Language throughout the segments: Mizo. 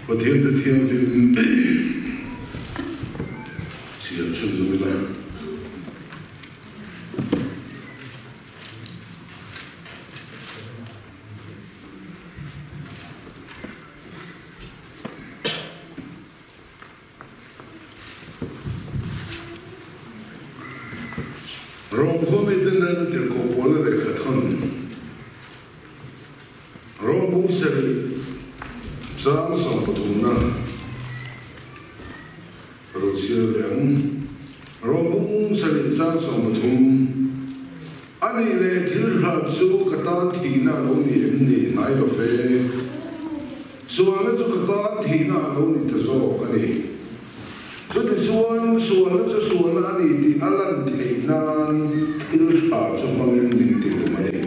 Pathian te thianghlim chhiar chhunzawm ila. Rom khawmite nena tirhkoh pawlna lehkha thawn Rom bung sarih chang sawmpathumna ka lo chhiar leh ang. Rom bung sarih chang 13, A nih leh thil hrat chu ka tan thihna a lo ni em ni? Hnai lo fe. Sualna chu ka tan thihna a lo ni ta zawk a ni. Chutichuan, sualna chu sualna a ni tih a lan theih nan thil tha chu hmangin min ti hlum a ni.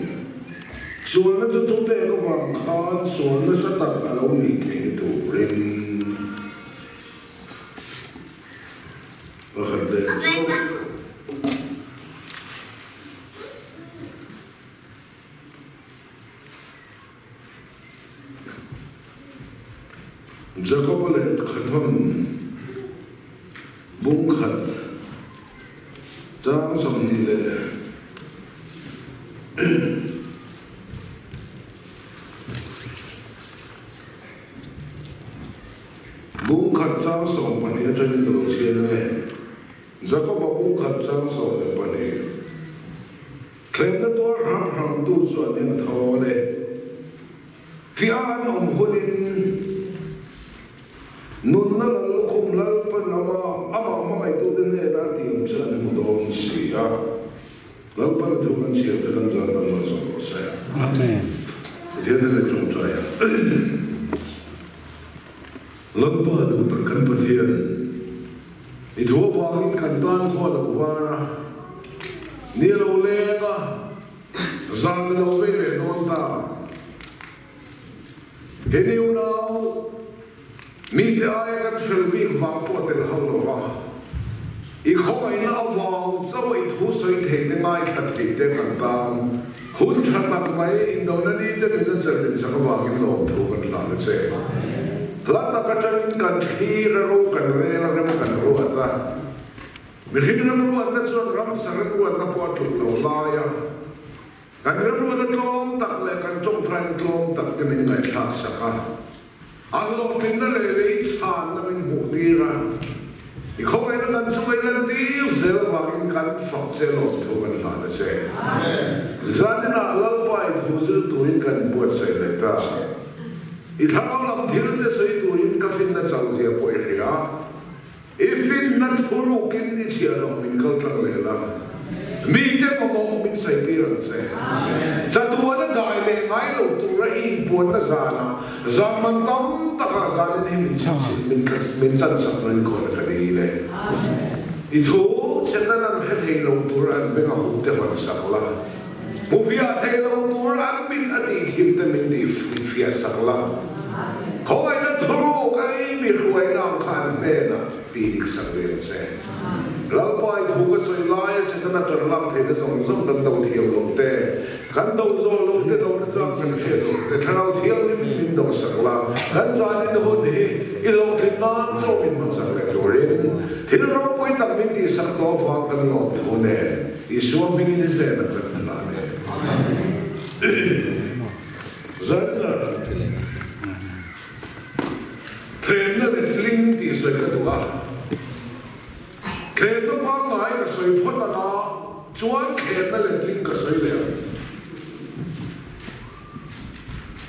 Sualna chu thupek avang khan sual nasa tak a lo nih theih turin pakhat leh chu. Jakob-a leh Khathawn bung khat chang 20 leh bung khat chang 12 atangin ka lo chhiar ange. Jakob-a bung khat chang 12. Thlenna tuar hram hramtu chuan eng a tho a le? Fiah an awm hunin nunna lal lukhum Lalpan ama amah hmangaihtute hnena a tih awm chu an hmu dawn si a. Lalpan a thu kan chhiar te kan zan dan malsawm rawh se. Amen. Pathian te leh tawngtai a. Lalpa duh tak kan Pathian, i thu avangin kan tan khua lo var a, ni a lo leng a, zan a lo vei leh dawn ta. Keini unau, mite aia kan fel bik vang pawh tel hauh lo va, i khawngaihna avang chauh a i thu sawi thei te ngaithla thei te kan tan hun tha tak mai indona ni te min la chelh sak avangin lawmthu kan hlan a che. Hla tak atangin kan thlir a ro kan rel a rem kan ruat a, mihring remruatna chuan ramsa remruatna pawh a tluk lo lai a, kan remruatna tlawm tak leh kan tawngtaina tlawm tak te min ngaihthlak sak a, a hlawhtlinna leh lei chhanna min hmuh tir a, i khawngaihna kan chunga i lantir zel avangin kan fak che lawmthu kan hlan a che. Zaninah Lalpa i thu zir turin kan buatsaih leh ta. I thlarau lam thil te sawi turin ka finna chau zia pawh i hria. I finna thurukin i chhiah loh min kal tlang leh la. Mite mamawh min sawi tir ang che. Chatuana dai leh ngai lo tura i inpuanna zanah zan man tam takah zanin hi min chhipchhip min min chansak rin khawhna ka dil e. I thu Satan an hre thei lo tur an beng a hup te hawnsak la. Hmu fiah thei lo tur an mit a tih thim te min tih fiah sak la. Khawngaihna thuruk a ei mi hruaina ang kha an hnenah tih dik sak ve ang che. Lalpa i thu ka sawi laia Setana ṭan lak theihna zawng zawng kan do thiam lo te, kan do zawh lo te do na chang kan hriat lo te Thlarau Thianghlim in min do sak la, kan zanin hun hi i hlawhtlin nan chaw min hman sak leh turin thil ropui tak min tih sak tawh avang kan lawmthu nen. Isua hmingin i hnenah kan hlan e. Zaina thlenna letling tih sawi ka duh a. Thlenna pangngai ka sawi phawt anga chuan thlenna letling ka sawi leh ang.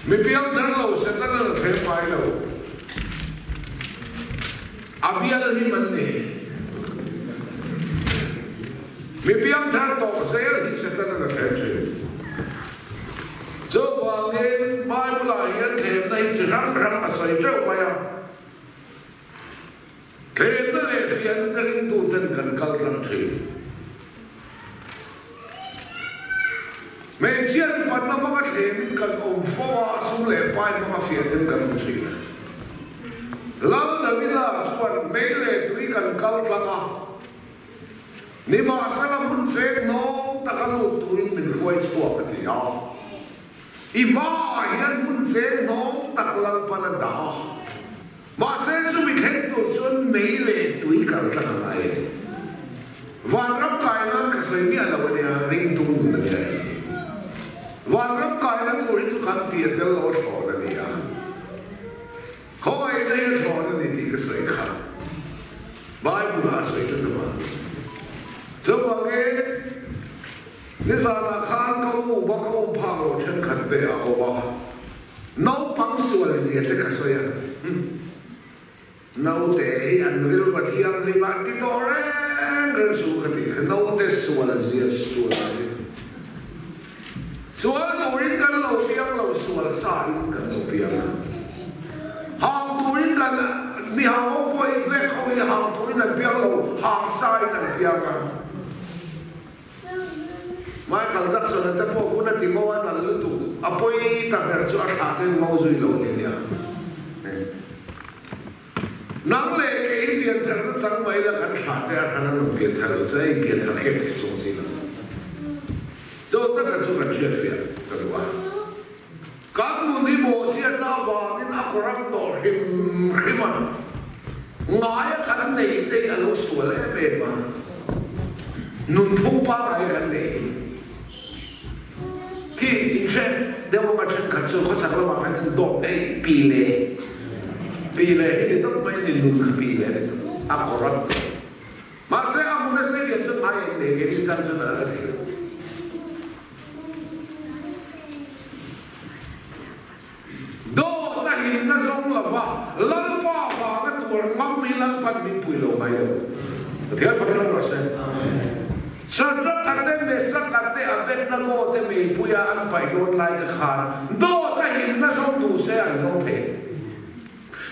Mi piangthar lo Setana la thleng ngai lo. A bial him an ni. Mi piangthar tawh zel hi Setana la thleng thin. Chuvangin Bible-ah hian thlemna hi chi hrang hrang a sawi teuh mai a. Thlemna leh fiahna te ringtuten kan kal tlang thin. Hmeichhia mipatna hmanga thlemin kan awm fo a, sum leh pai hmanga fiahten kan awm thin. Lal Davida chuan mei leh tui kan kal tlang a, nimahsela hmun cheng hnawng taka lut turin min hruai chhuak a ti a. I hmaah hian hmun cheng hnawng tak Lalpan a dah a. Mahse chumi thleng tur chuan mei leh tui kal tlang a ngai a ni. Vanram kai nan ka sawi miah lo a nia, ringtu nun a nia hei hi. Vanram kaina tur hi chu kan ti a tel lo a thlawn a ni a. Khawngaihna hi a thlawn a ni tih ka sawi kha. Bible ah a sawi tlat avang. Chuvangin nizanah khan ka u ba ka um phak lo thenkhat te a awm a. Naupang sual zia te ka sawi a. Naute hi an rilru a thianghlim a, ti tawh reng reng chu ka tih kha, naute sual zia sual hi. Sual turin kan lo piang lo, sual sa in kan lo piang a. Hang turin kan, mi hang ho pawh hi black ho hi hang turin an piang lo, hang sa in an piang a. Michael Jackson a te pawh hun a ti ngo a nal lutuk, a pawi ta ber chu a thlah ten ngo zui lo ni nia. Nang leh kei hi pianthar na chang mai la kan thlah te a hran a rawn pianthar lo chu hei pianthar khek thei chung si lo. Chaw taka chu kan hriat fiah ka duh a. Kan nun hi mawhchhiatna avangin a corrupt tawh hrim hrim a, ngaia kan nei te hi a lo sual em em a, nunphung pangngai kan nei hi khi inhre deuh anga thenkhat chu khawchhak lamah khan an dawt ei pi le pi le hi ni tawp mai ni nun kha pi le a ni tawp a corrupt tawh. Mahse a hmun a sei lian chuan hmai a innei ve ni chan chuan a la thei lo. Dawt a hinna zawng lova Lalpa vanga tuar ngam hi Lalpan min pui lo mai lo. Pathian fakin a rawh se. Shadrach-a te, Meshach-a te, Abednego te meipuia an paih dawn lai te khan dawt a hinna zawng duh se an zawng thei.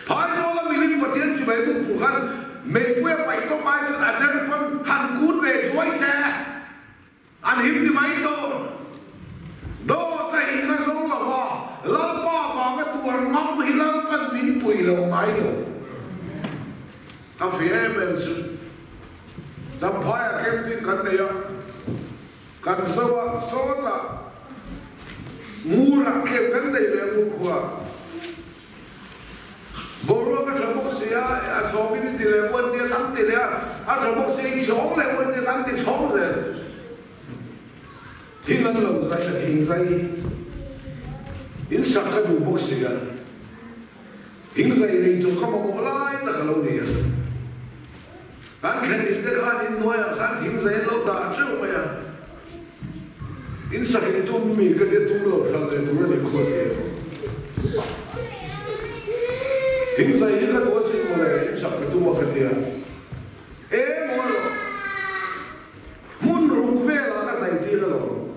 Phaizawla milim Pathian chibai buk hmuh khan meipuia paih tawp ai chuan a der pawn han kun ve zuai se. An him ni mai tur. Dawt a himna zawng lo va, Lalpa vanga tuar ngam hi Lalpan min pui lo ngai lo. Ka fi em em chu. Champhaia camping kan nei a, kan zo a, sawtah Ngurah camp kan nei leh ngur khua. Boruak a tha bawk si a, a chhawngin i ti leh uan nia kan ti leh a, a tha bawk si a, i chhawng leh uan nia kan ti chhawng zel. Thing an lo zai a, thing zai in sak ka duh bawk si a, thing zai nei tur ka mamawh lai tak a lo ni a. Kan thlen in te khan in hnuaiah khan thing zai an lo dah teuh mai a. In sahin tum mi ka tia tum lo hralh leh tur a ni khuat ti emaw. Thing zai hi ka duh a sin mawle in sak ka tum a ka tia. E maw rawh. Hmun ruk velah ka zai tir alawm.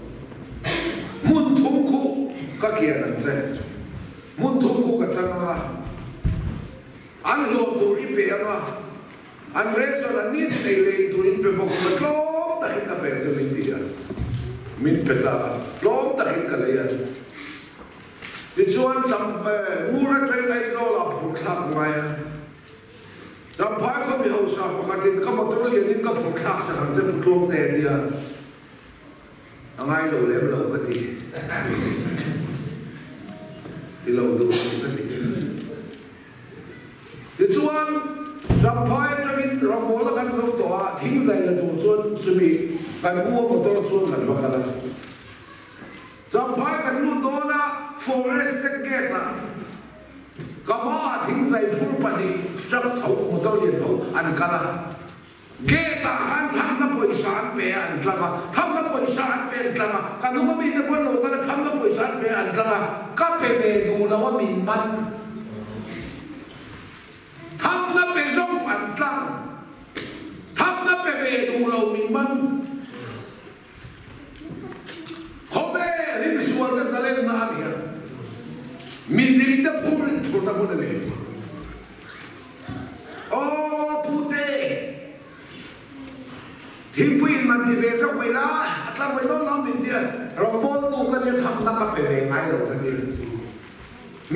Hmun thum khu ka kian ang che. Hmun thum khu ka chang anga. An hlawh tur i pe anga. An ration a nit nei leh in tuin pe bawk a, tlawm takin ka pek chu min ti a, min pe ta a, tlawm takin ka lei a. Tichuan Ngur atangin Aizawlah phurh thlak ngai a, Champhai khaw mi hausa pakhatin ka motor lianin ka phurh thlak sak ang che Pu Tluangte a ti a, a ngai lo lem lo ka ti, ti lo duh ang ka ti. Tichuan, Champhai atangin rambual a kan zo tawh a, thing zai la tur chuan chumi kan u a motor chuan kan va kal a. Champhai kan lut dawn a, Forest check gate ah ka hmaah thing zai phur pahnih truck tho, motor lian tho an kal a. Gate ah khan thamna pawisa an pe a an tlang a, thamna pawisa an pe an tlang a, ka hnung a mite pawh an lo kal a, thamna pawisa an pe a an tlang a, ka pe ve duh lo a min man. Thamna pe zawng an tlang, thamna pe ve duh lo min man. Khawvel hi misual te zalenna a ni a, mi dik te phur in phurna hun a ni. Aw Pute, thingpui in man ti ve zauh mai la, a tlang mai dawn lo min ti a, rawngbawltu ka nia thamna ka pe ve ngai lo ka ti a,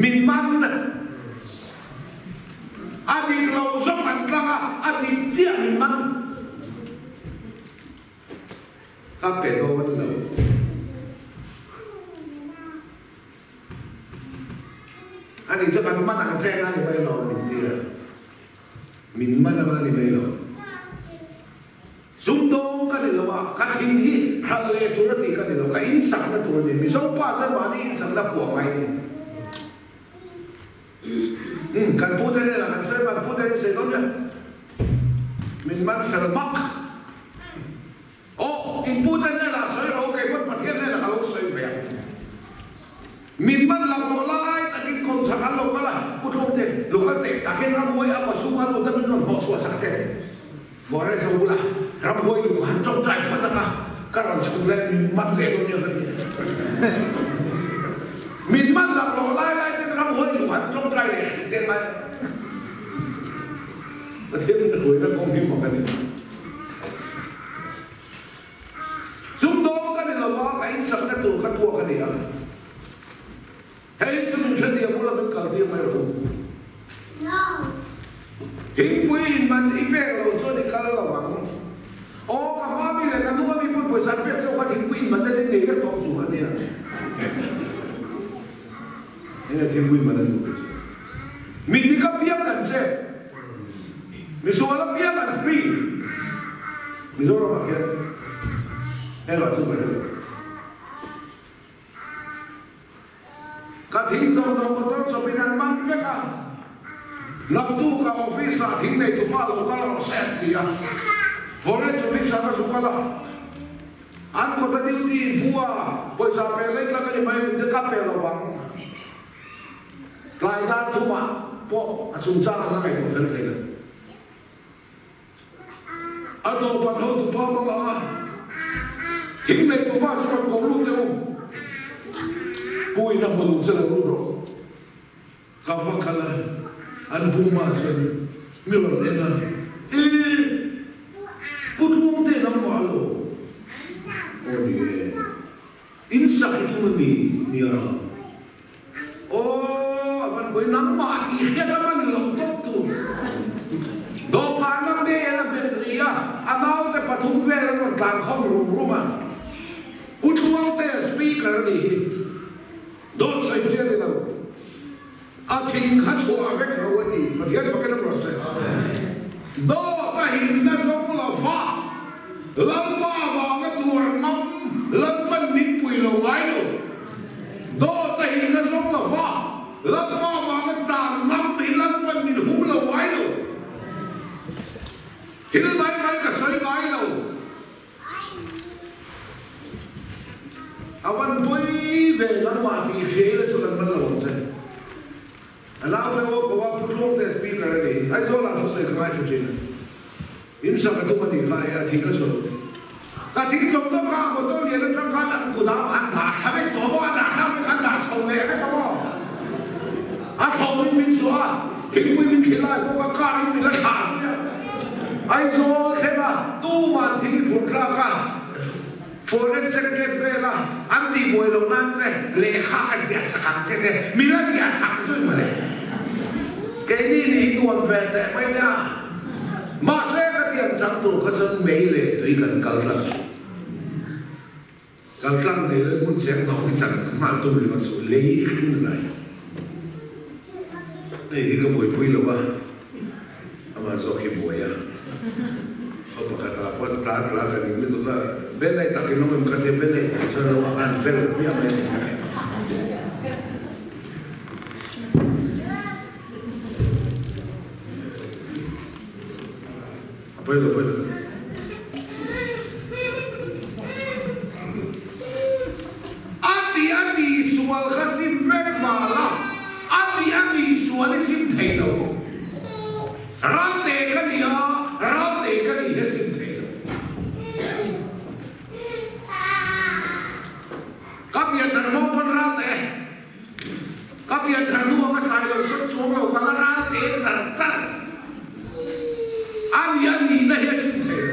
min man a dik lo zawng an tlang a, a dik chiah min man. Ka pe dawn lo. Ani chu kan. Kan man ang che anga ni mai lo min ti a. Min man anga ni mai lo. Sumdawng ka ni lo a, ka thin hi hralh leh tur a tih ka ni lo, ka insakna tur a ni. Mizo pa chuan mahni insakna puah ngai ni. Umm, kan pute hnenah kan sawi man pute hi sawi dawn nia. Min man fel hmak. Aw, in pute hnenah sawi rawh u, kei pawn Pathian hnenah ka lo sawi ve ang. Min man lak loh lai takin kawmchhak an lo kal a, Pu Tlungte, lo kal teh, tah hian ramhuai a kawchhung a lut a min rawn hnawh chhuah sak teh. Forest ho bula ramhuai lu ka han tawngtai phawt ang a, ka rawn chhuk leh min man leh dawn nia ka ti. Min man lak loh lai lai ten ramhuai lu han tawngtai leh hrih teh mai. Pathian in ka hruaina kawng hi mak a ni. Sumdawng ka ni lo a, ka insakna tur ka tuak a ni a. Hei chu min hretia bula min kaltir mai rawh u. Thingpui in man i pek lo chuan i kal lo ang. Aw ka hma mi leh ka hnung ami pawn pawisa an pek chauh kha thingpui in man te chu nei vek tawh chu a tia. Enge thingpui man an duh te chu. Mi dik apiang an chep. Misual apiang an free. Mizoram ah khian hengah chu ka hre lo. Ka thing zawng zawng motor chawpin an man vek a, naktuk ah office ah thing nei tupa lo kal rawh se an ti a, forest office ah ka zu kal a, an kawta duty in pu a, pawisa pe lei tlak a ni mai min te ka pe lo vang. Tlai dar thumah pawh a chungchang an la ngaihtuah fel thei lo. A tawpan hotupa hmang ang a, thing neitupa chu rawn ko lut teh u. Pu in a hmu duh che lo lut rawh. Ka va kal a, an buma chuan mi rawn en a, Ee, Pu Tluangte nangmah lo? Aw ni e. In sak hi tum a ni nia. Aw, a van hawi nangmah tih hriat a man lo tawp tur. Dawhkan a bel a bet ri a, a naute pathum vel an rawn tlan khawm rum rum a. Pu Tluangte speaker a nih hi. Dawt sawi chiah ni lo. A thing kha chhuah vek ro a ti. Pathian fakin a rawh se. Dawt a himna zawng lo fa. Lalpa vanga tuar ngam Lalpan min pui lo ngai lo. Dawt a himna zawng lo fa. Lalpa vanga chang ngam hi Lalpan min hum lo ngai lo. Thil mai mai ka sawi ngai lo. A van pawi ve nangmah tih hria ila chu kan man lo ang che. A nau te aw ko a Putluangte speaker a ni. Aizawl ah thusawi ka ngaithla thin a. In sak a tum a nih kha e a thing ka chhuah. Ka thing tlawm tlawm kha a motor lian atang khan an kut ah an dah thla vek tawh maw a dah thla vek an dah chho leh vek a maw. A thlawm in min chhuah a, thingpui min thli lai bawk a, car in min la thlah zui a. Aizawl thleng a, tuman thing i phurh thlak a, forest jacket vel a, an tihbuai loh nan che lehkha ka ziah sak ang che te, min la ziah sak zui mawle. Keini ni hi nuam ve teh mai nia. Mahse ka tiang chang tur kha chuan mei leh tui kan kal tlat thin. Kaltlang nei leh hmun cheng hnawng hi chan nghal tum ringawt suh, lei hring rai. Hei hi ka buaipui lo a, amah zawk hi buai a. Khaw pakhatah pawh tla tla ka ning lutuk a, Benei takin awm em ka tia, Benei tih chuan lo a an bel hmiah mai a ni. A pawi lo, a pawi lo. A ti a ti sual kha sim vek mah la, a ti a ni sual i sim thei lo. Ralte ka ni a, ralte ka ni hi a sim thei lo. Ka pianthar hma pawn ralte, Ka pianthar hnu a ka sai lo sawn chuang lo ka la ral te char char a ni a nihna hi a sim thei lo.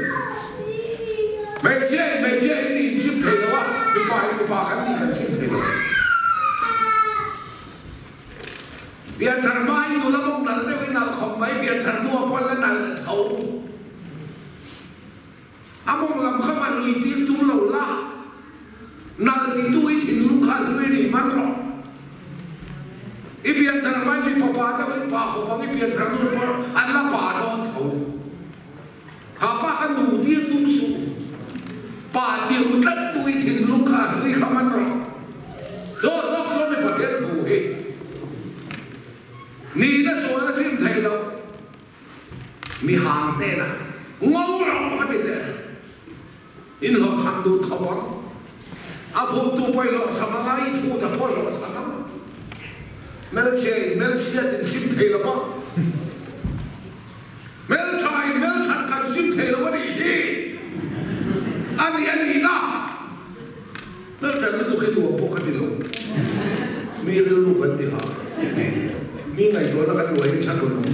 Hmeichhia in hmeichhia in nih in sim thei lo a, mipa in mipa kan nih kan sim thei lo. Pianthar hma in nula mawng nal deuh in nal khawp mai, pianthar hnu ah pawh an la nal tho. A mawng lam kha va hlui tir tum lo la, nal ti tu i thinlung kha hlui rih man rawh. I pianthar hmai mipa pa. pianthar hnu pawh an la pa dawn tho. Kha pa kha nu tir tum suh. Pa tir tlat tu i thinlung kha a hlui kha man rawh. Zawh zawk chuan mi Pathian thu hi nihna chuan a chim thei lo. Mi hang hnenah ngo rawh ka ti teh. In hlawhchham dun khawp ang. A phuttu pawh i hlawhchham ang a, i thuta pawh i hlawhchham ang. Hmelchhia in hmelchhiat in sim thei lo va, hmeltha in hmelthat kan sim thei lo a nih hi. A nih a nihna. Hmelthat lutuk hi nuam pawh ka ti lo. Mi rilru kan ti ha. Mi ngaihtuahna kan luai hi tha rawn awm.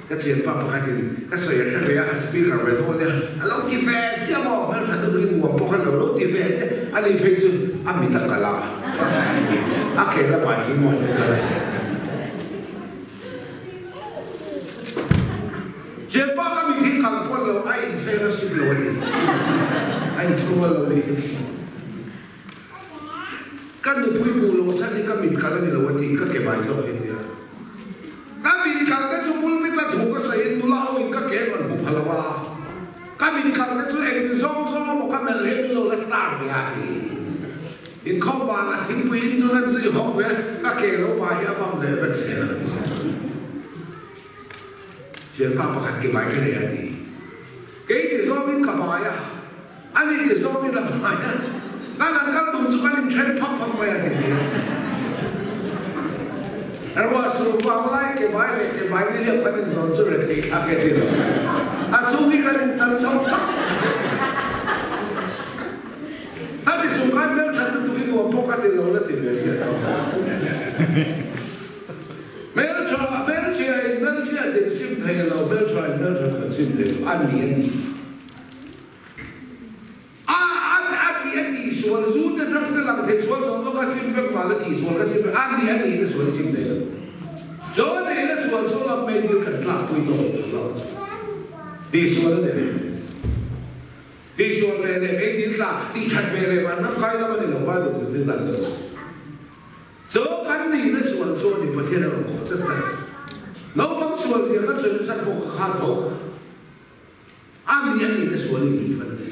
Ka thianpa pakhatin ka sawi a hre ve a, speaker ve dawn nia, a lo ti ve chiah maw, hmelthat na tukin nuam pawh kha lo lo ti ve chiah, a ni phei chu a mit a kal a, a ke lamah hi maw tia kal a. Thianpa ka mit hi kal pawn lo, a in fellowship lo a ti, a in thurual lo nih hi. Ka nupui hmuh loh chhan hi ka mit kal a ni lo a ti, ka ke bai zawk hi a ti a. Ka mit kal te chu pulpit a thu ka sawiin nula ho in ka ke rawn hmu pha lo a, ka mit kal te chu engti zawng zawng emaw ka melh hian min lo la star ve a ti. Inkhawm vanah thingpui in chu kan zui hawk ve, ka ke lo bai hi a bam leh vek zel a ti. Thianpa pakhat ke bai ka nei a ti. Kei ti zawngin ka bai a, ani ti zawngin a bai a, kan han kal dun chu kan inthen phak phak mai a ti ti a. Ruah sur vang lai ke bai leh ke bai ni liam kan inzawn chu rethei thlak e ti lo. A chhung hi kan inchan chho sak sak e. A ti chung khan hmelthat lutuk i nuam pawh ka ti lo la ti ve ziah tho. Hmeltha, hmelchhia in hmelchhiat in sim thei lo, hmeltha in hmelthat kan sim thei lo, a ni a ni. A a a ti a tih sual zu te drugs te lang thei sual zawng zawng kha sim vek mah la tih sual kha sim vek a ni a ni na sual i sim thei lo. Zo nei na sual chu lam mai dil kan tlak pui tawh tawh zawk chu. Tih sual a ni ve. Tih sual ve leh mei dil tla tih that ve leh vanram kai lam a ni lo, Bible zirtir dan a ni lo. Chu kan nihna sual chu a ni, Pathian a rawn kawh chat chat. Naupang sual zia kan sawi nasat pawh ka kha tho kha. A ni a nihna sual in nih fan a ni.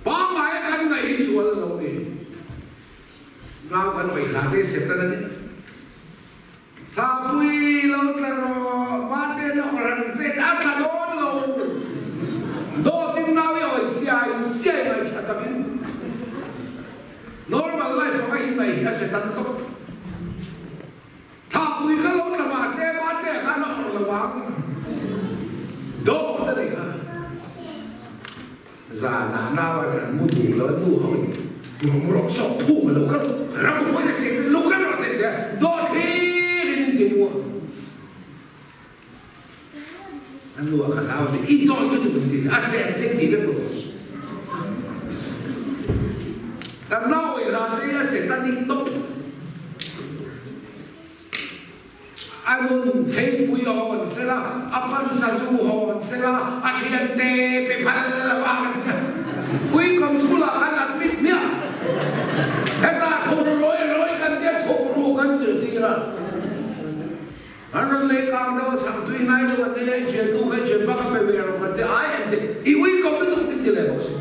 Pangngai a kan ngaih hi sual a lo ni. Nau kan awih hla te Satan a ni. Hla pui lo tla rawh, mate lawk rang chet a tla dawn lo. Dawtin nau i awih siai siai mai tha takin. Normal life anga in ngaih hi a hre tan tawp. Thahpui kha lo tla mah se mate khan a awrh lo ang. Dawt a ni kha. Zanah nau an han mu duh lo a nu ho in mu rawh sawk phum a lo kal ram huai na se lo kal rawh teh teh dawt hlir in in ti mu a. A nu a ka hlau a ni i dawt lutuk in ti a sem che ti vek lo. Kan nau i ran te hi a set a nih tawp. A nun theipui hawn sela, a pan sazu hawn sela, a thiante pe phal lo a kan ti a. Puikom school ah khan admit hmiah. Hetah thur rawi rawi kan tia thukru kan zirtir a. An rawn lei kang deuh a, chhang tui ngai deuh an nei a, i thiannu kha i thianpa kha pe ve rawh kan ti a, ai an ti, i ui ko lutuk min ti leh bawk si.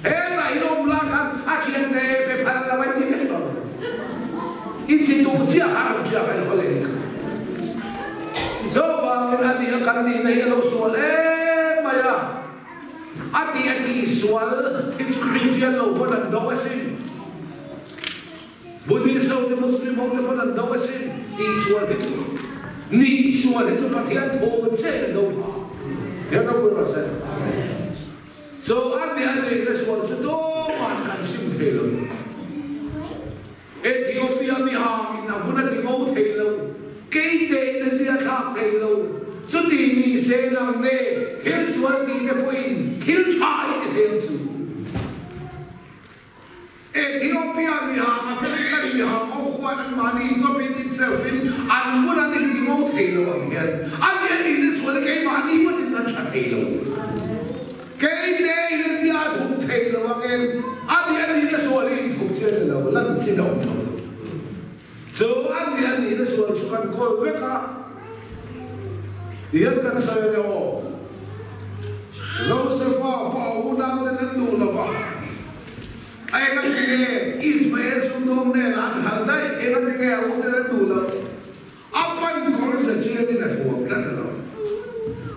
Hetah in awm lai khan a thiante pe phal lo a in ti vek tawh lo. I chi duh chiah kha a rawn chiah kha i haw leh ni kha. Chuvangin a nih a kan nihna hi a lo sual em mai a, a tih a tihsual hi chu Kristian lo pawn an do asin. Buddhist ho te Muslim ho te pawn an do asin tih sual hi chu nih sual hi chu Pathian thawm che an do pha Pathian ropui rawh se. So a nih a nih na sual chu tumah kan sim thei lo. Ethiopia mi hang in a vun a ti ngo thei lo, kei te in a zia thlak thei lo, chuti ni se nang ne thil sual ti te pawhin thil tha i ti hleng chu. Ethiopia mihang, African mihang ho khuan an mahni intawpin, inself-in, an vun an inti ngo thei lo ang hian a ni a nihna chuan keimahni ngawtin an tha thei lo. Kei te in a zia a thup thei lo angin a ni a nihna sual hi inthup chi a ni lo, lan chin a awm tho lo. Chu a ni a nihna sual chu kan kawl. control vek a. Tihian kan sawi a ni aw. Josefa pawh a unauten an duh lo va, a engatinge Ismael sumdawng nen an hal daih, engatinge a uten an duh lo? A pan kawr zachialin a thuam tlat lo.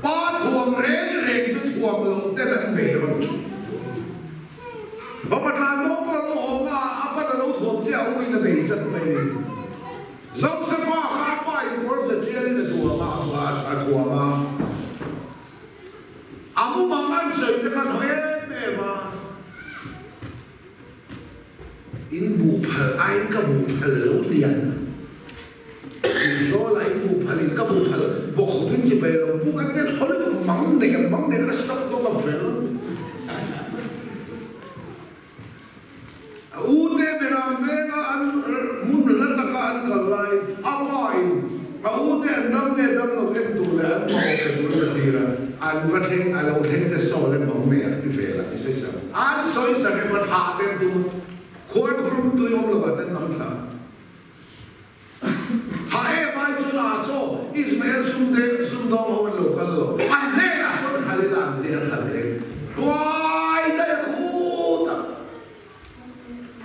Pa thuam reng reng chu thuam loh ten an bei rawn thin. Fapa tlan bo pawh a lo awm a, a pan a lo thuam chiah a uin a bei chat mai ni. Josefa kha a pa in kawr zachialin a thuam a, a thuam a. A mumang an sawi te khan haw em em a. In buh phal aiin ka buh phal lo lian. Tuizawlah in buh phal in ka buh phal bawk khawp in chibai lo buk an tet haw lutuk mang nei a mang nei ka stop dawng a fel. A u te beram venga an hmun hla taka an kal laiin a pa in a u te an dam nge dam lo en tur leh an mamawh pe turin a tir a, an va thleng a lo thleng te saw le mang nei a ti vel a i sawi sak. An sawi sak hi va thah ten tum a, khuan khurum tui awm lovah ten mang thla. Thah em ai chuan a saw Ismael sum te sumdawng ho an lo kal lo, an hnenah sawn khal ila an der khal te hruai daih a khut a,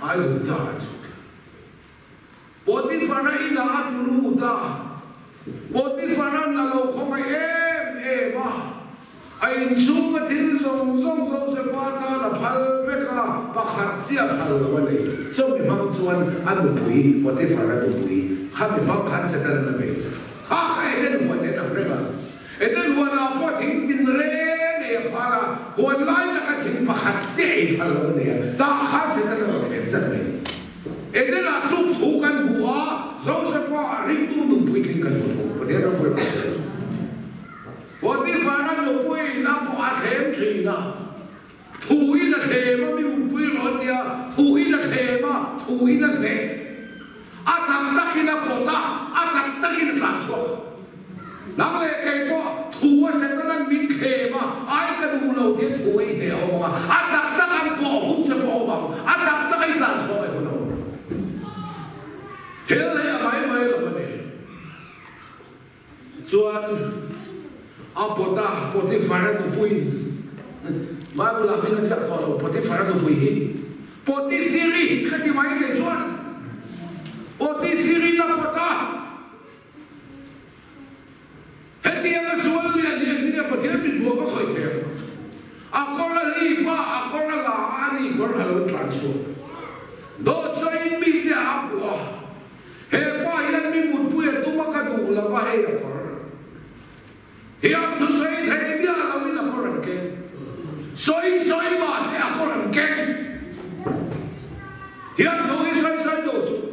Aigupta an chhuk thla. Potifara inah a tlu lut a, Potifara'n a lo khawngaih em em a, a inchhung a thil zawng zawng Josefa tan a phal vek a, pakhat chiah phal lo a nei. Chumi hmang chuan a nupui, Potifara nupui, kha mi hmang khan Setanan a bei che. Kha kha Eden huan nen ang reng a, Eden huanah pawh thing tin reng ei a phal a, huan lai taka thing pakhat chiah ei phal lo a nei a, tah khan Setana rawn thlem chat mai a ni. Edenah tluk thu kan hmu a, Josefa ringtu nunpui tling kan hmu thung. Pathian ram pawh i rawn sawi. Potifara nupui ina pawh a thlem thin a, thu in a thlem a, mi mutpui rawh a tia, thu in a thlem a, thu in a hneh. A tak takin a pawt a, a tak takin a tlan chhuak a. Nang leh kei pawh thu a Setanan min thlem a, ai ka duh lo tia thu a i hneh a awm ang a, a tak tak an pawh hun che pawh a awm ang, a tak tak a i tlan chhuak ai hun a awm ang. Thil hi a mai mai lo a ni. Chuan a pawt a, Potifara nupuiin, Bible ah hming a ziak tawh lo, Potifara nupui hi Potifiri ka ti mai kei chuan, Potifirin a pawt a, hetiang a sual lian hi engtin nge Pathian min hmuh a ka khawih thei ang? A kawr a hlip a, a kawr a la a, ani kawr a lo tlan chhuak. Dawt chuain mite a puh a. He pa hian mi mutpui a tum a ka duh lo va hei a kawr. Hiam thusawi thei miah lo in a kawr an keng. Sawi sawi mahse a kawr an keng. Hiam thu hi sawi sawi duh suh.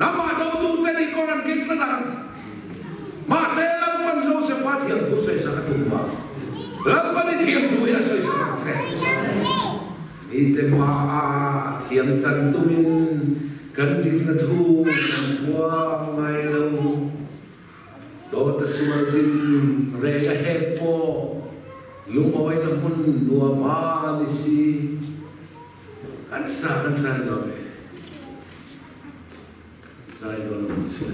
Nangmah dotu ten i kawr an keng tlat ang. Mahse Lalpan Josefa thiam thu sawi sak a tum vang. Lalpan i thiam thu hi a sawi sak ang che. Mite hmaah thiam chan tumin kan dikna thu kan puang ngai lo. Dawt a sual tin reng a hek pawh lungawina hmun nuam a ni si. Kan sa kan sa ni lo ve. Zai dawn ang chu.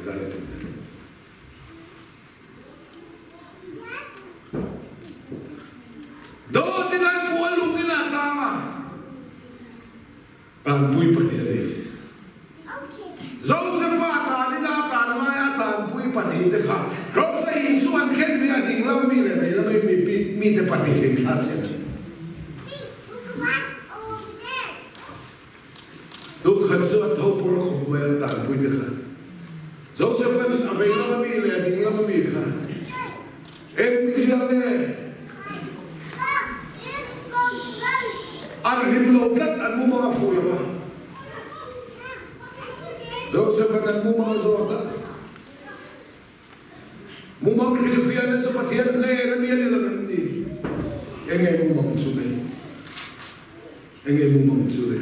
Zai dawn. Dawtin an puh a lungin a tang a, tanpui pahnih a nei. Josefa tanin a tan laia a tanpui pahnih te kha Jose Isua an khen mi a ding lam mi leh vei lam mi mite pahnih hlimthla che a ni. Lukhat chu an tho pawr khawp mai a, tanpui te kha. Joseph-a'n a vei lam ami leh a ding lam ami kha engti zia nge an hlim lo tlat, an mumang a fuh lo a. Joseph-a'n an mumang a zawt a, Mumang hrilhfiahna chu Pathian hnen a mi a ni lo em ni? Enge mumang chu le? Enge mumang chu le?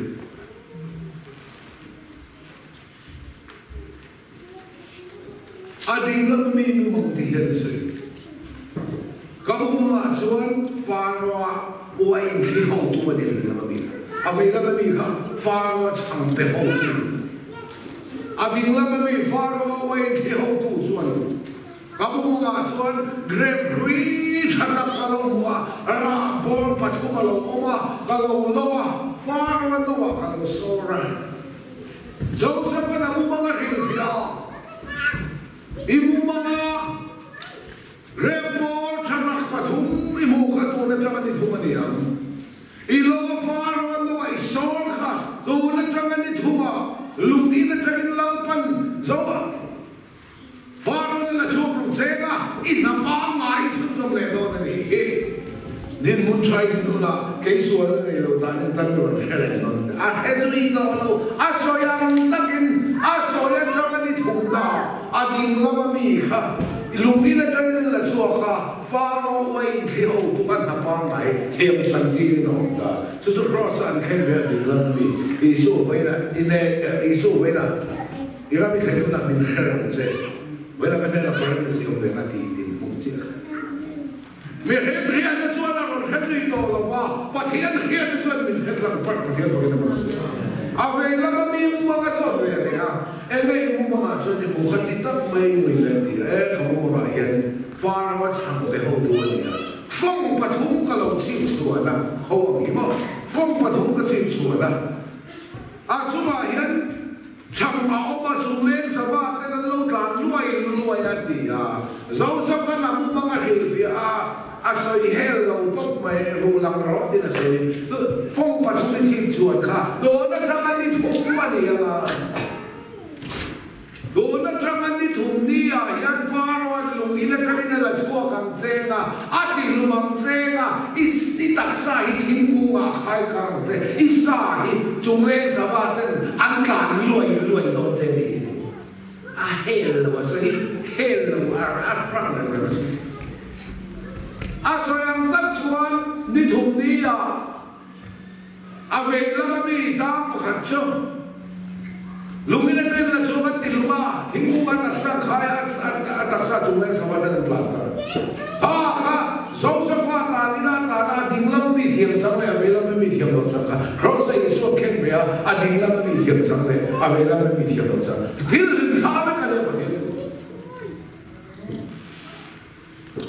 A dinglam mi mumang ti hian a sawi. Ka mumangah chuan Faro-ah uain thli hotu a ni dinglam a mi. A vei lama mi kha Faro-a chhang pe hotu, a ding lama mi Faro-a uain thli hotu chuan ka mumangah chuan grep hrui tha tak ka lo hmu a, rah bawr pathum a lo awm a, ka lo lo a, Faro-a noah ka lo sawr a. Joseph-a'n a mumang a hrilhfiah a, I mumanga Grep bawr tha tak pathum i hmuh kha tun atang a ni thum a ni ang. I lo a Faro-a noah i sawr kha tun atang a ni thum a, lung in atangin Lalpan zo a. Faro-in la chhuak ang cheng a, i hna pangngai i chhunzawm leh dawn a nih hi. Dinhmun tha i din hunah kei sual a nei lo tanin tan rawn hre reng dawn a ti. A hre zui tawh lo, a sawi ang takin a sawi atang a ni thum ta, a ding lama mi kha lung in atangin an la chhuak a, Faro uain thli ho tuk a hna pangngai thiam chan tirin a awm ta. Chu chu Kraws-a an khen ve a ding lama mi Isua vawiin a Isua vawiin a. I ram i thlen hunah min hre reng che. Vawiin ka hnenah paradis i awm reng a ti din hmung chiah kha. Mihring hriatna chuan a rawn hre zui tawh lo va, Pathian hriatna chuan min hre tlang parh Pathian fakin a rawn sawi a. A vei lama mi mumang a zawt ve a ni a, eng nge i mumangah chuan i hmu kha ti tak mai mui le ti a, e ka mumangah hian Faro a chhang te hotu a ni a, fawng pathum ka lo chhip chhuan a, kho ang hi maw, fawng pathum ka chhip chhuan a, a chungah hian Chhang a awm a, chung leng sava ten an lo tlan luai luai a ti a. Joseph-a lam hmang a hrilhfiah a, a sawi hel lo tawp mai, ruh lang rawh tin a sawi. Fawng pathum i chhip chhuan kha dawn atanga ni thum a ni ang a. Dawn atanga ni thum ni ah hian Pharaoh-a'n lung in atangin a la chhuak ang cheng a, a tihlum ang cheng a, i i taksa hi thingkungah khai kang ang che, i sa hi chungleng sava ten an tlan luai luai dawn che ni. A hel lo a sawi, hel lo a a hrang reng reng a sawi. A sawi ang tak chuan ni thum ni ah A vei lama mi tang pakhat chu lungin a ṭen la chuang an ti hlum a, thingkung an taksa khai a, a taksa chung leng sava ten an tlan ta. Kha kha Josepha tan ina tana a ding lama mi thiam chang leh a vei lama mi thiam lo chang kha Kraws-a Isua khen ve a, a ding lama mi thiam chang leh a vei lama mi thiam lo chang thil hlim thla vek a nia Pathian thu.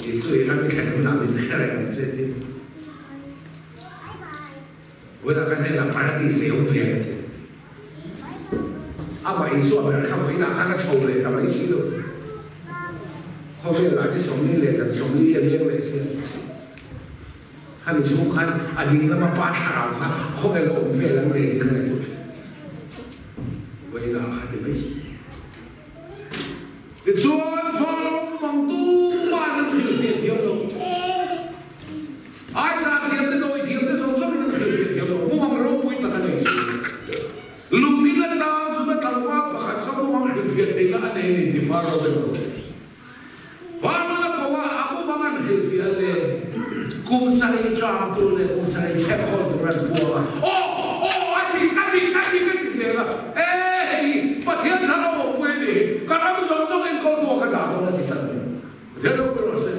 Isua hi ram i thlen hunah min hre reng ang che tiin vawiinah ka hnenah paradis ei awm ve ang a ti. Amah Isua ber kha vawiinah khan a chho leh ta mai si lo. Khawvel ah ni 40 leh zan 40 a leng leh si a. Khami chhung khan a ding lama pa thlarau kha khawvel a awm vel ang leh tih ka ngaihtuah thin. Vawiinah kha ti mai si. Tichuan Faro mang tumah an hrilhfiah thiam lo. Aizan thiam te, dawi thiam te zawng zawngin an hrilhfiah thiam lo. Mumang ropui tak a nei si. Lung in atang chuta tlangval pakhat chuan mumang hrilhfiah theihna a nei a ni tih Faro ten a lo hre. Faro-in a ko a, a mumang an hrilhfiah a le. Kum sarih ṭam tur leh kum sarih chhek hawn tur an puang a, Aw! Aw! A dik! A dik! A dik! A ti zel a, E! Hei hi Pathian thla ro awmpui a nih hi, ka ram zawng zawng enkawl tu ah ka dah dawn a ti chan mai. Pathian ropui rawh se.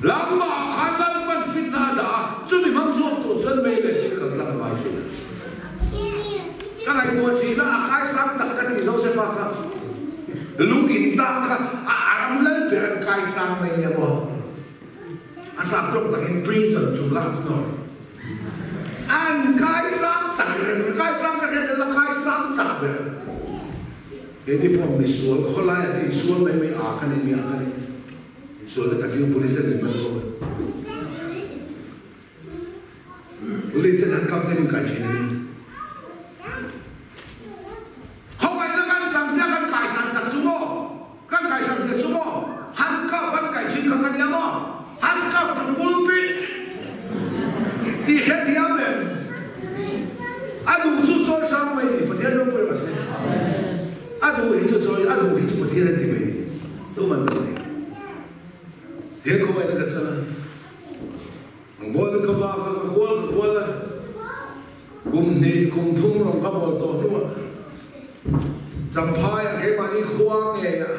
Lamah ah khan Lalpan fitna a dah a, chumi hmang chhuak tur chuan mei leh thil kal tlang a ngai thin a. Ka ngaihtuah thin a, a kaisang chak ka ti Josepha kha. Lung in tang kha a ram lal ber an kaisang mai nia maw? A sap tawk takin prison to governor an kaisang chak reng kaisang ka hriat la kaisang chak ber. Keini pawh misual khawlaia te insual mai mai a ka nei mi a ka nei. Insual te ka zing police ten min man fo. Police ten han kap te min kai thin a ni. Khawngaihna kan chang chiah kan kaisan chak chu maw? Kan kaisan chiah chu maw? Han kap han kai thin kha ka nia maw? Han kap chu pulpit tih hre thiam em? A duh chu chawi sang mai ni, Pathian ropui rawh se. A duh hi chu chawi, a duh hi chu Pathian a ti mai ni. Tuman duh nei. He khawngaihna kan chang a. Ang bawl in ka vak a, ka kual ka kual a, kum hnih kum thum rawng ka bawl tawh hnuah Champhaiah keimahni khua ngeiah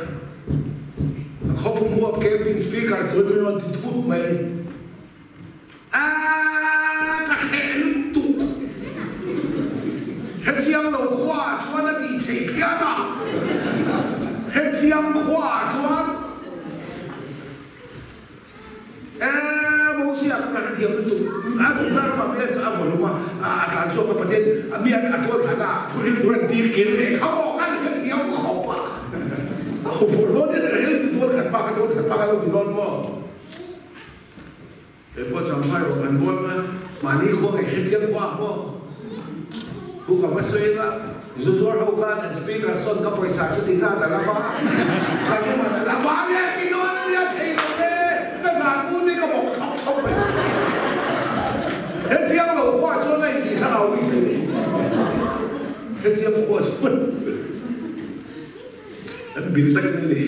a khawpum huap camping speaker tuin min rawn ti thut mai. Aaa ka hreh lutuk. chhuak a Pathian a mi a tual thahna ah thu hril tur an dil kir leh kha maw kan hrethiam khawp a. A huphurh dawn in ka hel ti tual that pa ka tual that pa ka lo ti dawn maw. Kei pawh Champhai rawh kan bawl kha mahni khua ngei hrethiam khua ah maw. Pu ka va sawi anga zu zuar ho khan an speaker sawn ka pawisa chu ti zat a la ba ka zu man a la ba nge ti dawn a nia thei lo ve ka zan mu te ka bawk thawk thawk mai. Hetiang lo khua chuan a intih thlarau bik thei lo. Hetiang khua chuan an bil tak in ni.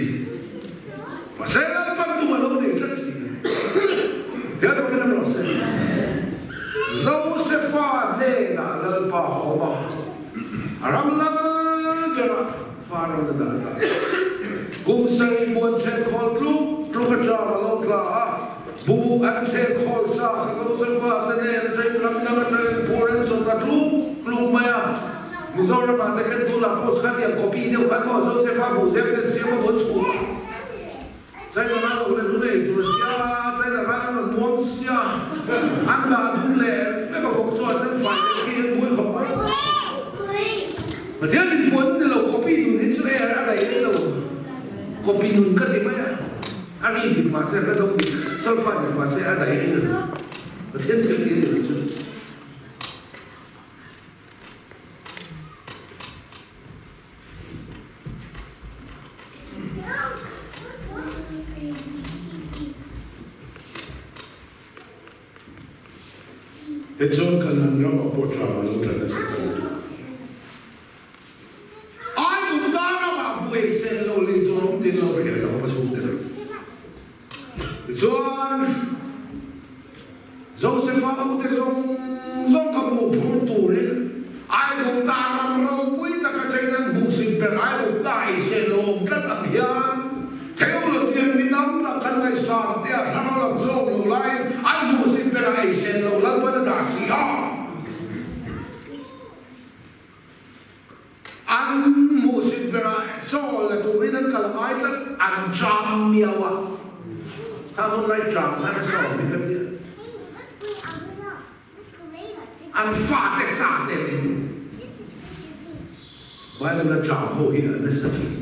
Mahse Lalpan tum a lo nei tlat si. Tiang takin an rawn sawi. Josefa hnenah Lalpa a awm a, a ram lal berah Farawn a dah ta. Kum sarih buan chhenkhawl tluk tluk atang a lo tla a, bu an chhenkhawl sa kha Josefa te hnen atangin ram dang atangin phur an chawt ta tluk tluk mai a. Mizoramah te khan tunah pawh khatiang copy deuh khan maw Josefa bu zep ten siam a buan chhuah a. China khan lo le hun ei tur a tia, China khan an rawn muang sia, an dah dum leh vek a bawk chuan an fai leh khi an buai khawp mai. Pathian in puan ni lo copy nun hi chu e a daih rei lo, copy nun ka ti mai a, a ri dik mahse a hla do dik, solfa dik mahse a daih rei lo, Pathian thil tih a ni lo chu. Tichuan Kanan ramah pawh tlang a lo tla nasa ta lutuk. Aigupta ramah buai sen lo lei tur awm tin lo hriat a awm a chhungte. Tichuan Josefa ute zawng zawng ka hmuh phur turin Aigupta ram ropui taka chain an hmuhsit ber Aigupta ei sen lo awm tlat ang hian theologian mi tam tak kan ngaihsan te a thlarau lam zawm lo laiin an hmuhsit ber a ei sen lo Lalpan a dah si a. An hmuhsit berah chaw la turin an kal ngai tlat, an cham miau a, kha hun lai cham khan a sawm hi ka ti a, an fate sa te nen Bible a cham ho hi a nasa thin.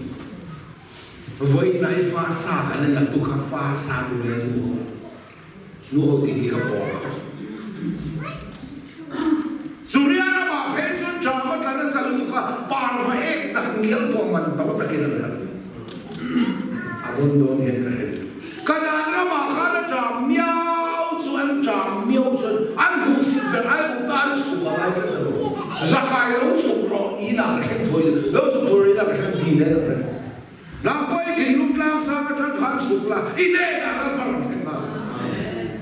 Vawiin ah i fa sa kan en ang tu kha fa sa nu nge nu ho a. Nu ho ti ti ka pawh a. Suria ramah phei chuan Java tla nasa lutuk a, parva ek tak ngial pawh man to takin an hal. A rawn dawn hian ka hre duh. Kanaan ramah khan a ṭam miau chu an ṭam miau chuan an hmuhsit ber Aigupta an chhuk a ngai tlat a lo. Zakai lo chhuk rawh inah ka thleng thawi lo chhuk tur inah ka thleng ti nen a hre. Nang pawh i thinlung tlang sang atang khan chhuk la, i hnenah Lalpa rawn thleng nghal.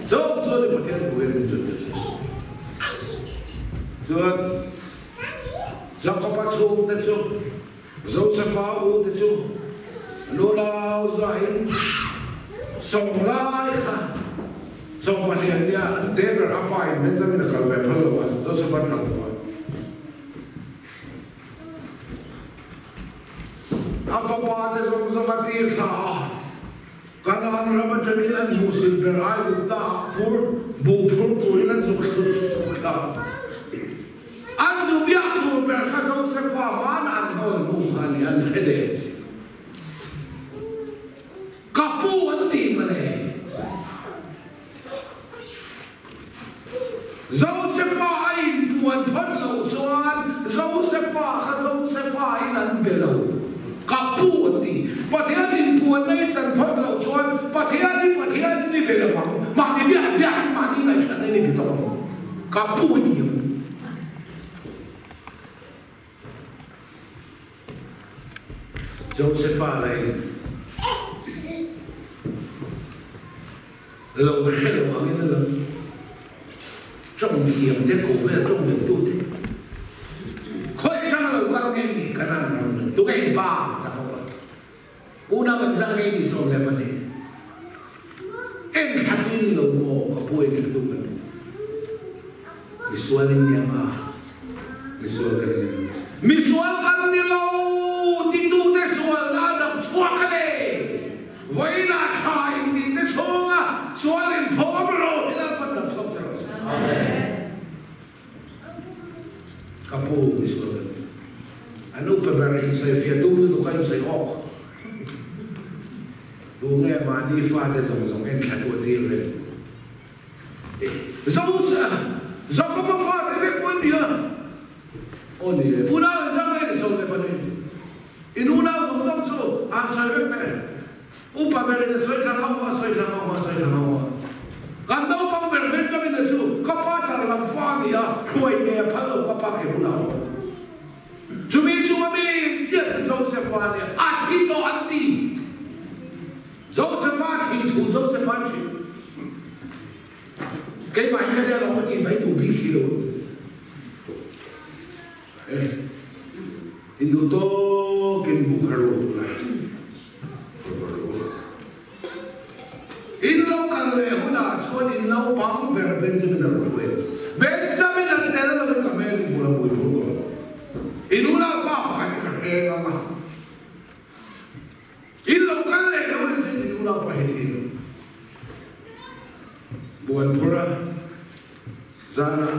Zawng chuan i Pathian thu hian min zut ta che. Chuan Jakoba chhungte chu, Josefa u te chu, an unau zahin sawm lai kha sawm pahnih nia an te ber a pa in Benjamin a kal ve phal lo a, Josefa an kal tawh a. A fapa te zawng zawng a tir thla a, Kanaan ram atangin an hmuhsit ber Aigupta ah phur buh phur turin an zuk thla a. An zu biak tur ber kha Josefa hmana an hawl hnu kha a ni, an hre der si. Ka pu an ti mawle. Josefa a inpuan phawt loh chuan Josefa kha Josefa in an be lo. Ka pu an ti. Pathian inpuanna i chan phawt loh chuan Pathian hi Pathian in i be lo ang. Mahni biak biak in mahni ngaihṭhatna in i be tawh ang. Ka pu i ti ang. Josefa lahin lo hre lo angin a lang. Tawng thiam te, ko vel tawng lem tu te, khawi atanga lo kal nge ni Kanaan ram chu tu nge in pa Jakob-a unau in zah nge ni 12? En thla tu in ni lo maw ka pu en thla tu kan ni. Misual in ni ang a, misual kan ni lo. Misual kan ni lo titute sualna a dap chhuak a ni. Vawiinah tha in tih te chhunga sual in thawm rawh hi Lalpan dap chhuak che rawh se. Amen. Ka pu misual kan ni. An upa ber insawifiah tum lutuk a insawi awk. Tu nge mahni fate zawng zawng en thla tu a tir ve? Zo Jakoba fate vek pawh an ni a. Aw ni e, unau in zam nge ni zo le pahnih? In unau zawng zawng chu an sawi vek ta em? Upa ber in a sawi thla ngau a, sawi thla ngau a, sawi thla ngau a. Kan naupang ber Benjamin-a chu ka pa tar lam fa a ni a, hruai ve a phal lo ka pa ke bulah a awm. Chumi chu a mi chiah chu Joseph-a a ni a, a thi tawh an ti. Joseph-a thi thu Joseph-a an hrilh. Keimah hi ka nia lo ka tih mai duh bik si lo. E, in duh tawkin buk har rawh duh la, rawh rawh. In lo kal leh hunah chuan in naupang ber Benjamin a rawn hruai ang chu. Benjamin an tel lovin ka hmel in hmuh la mui phur tawh lo. In unaupa pakhat hi ka hreng ang a. In lo kal leh lo leh chuan in unaupa hi thi lo. Buan phur a, zanah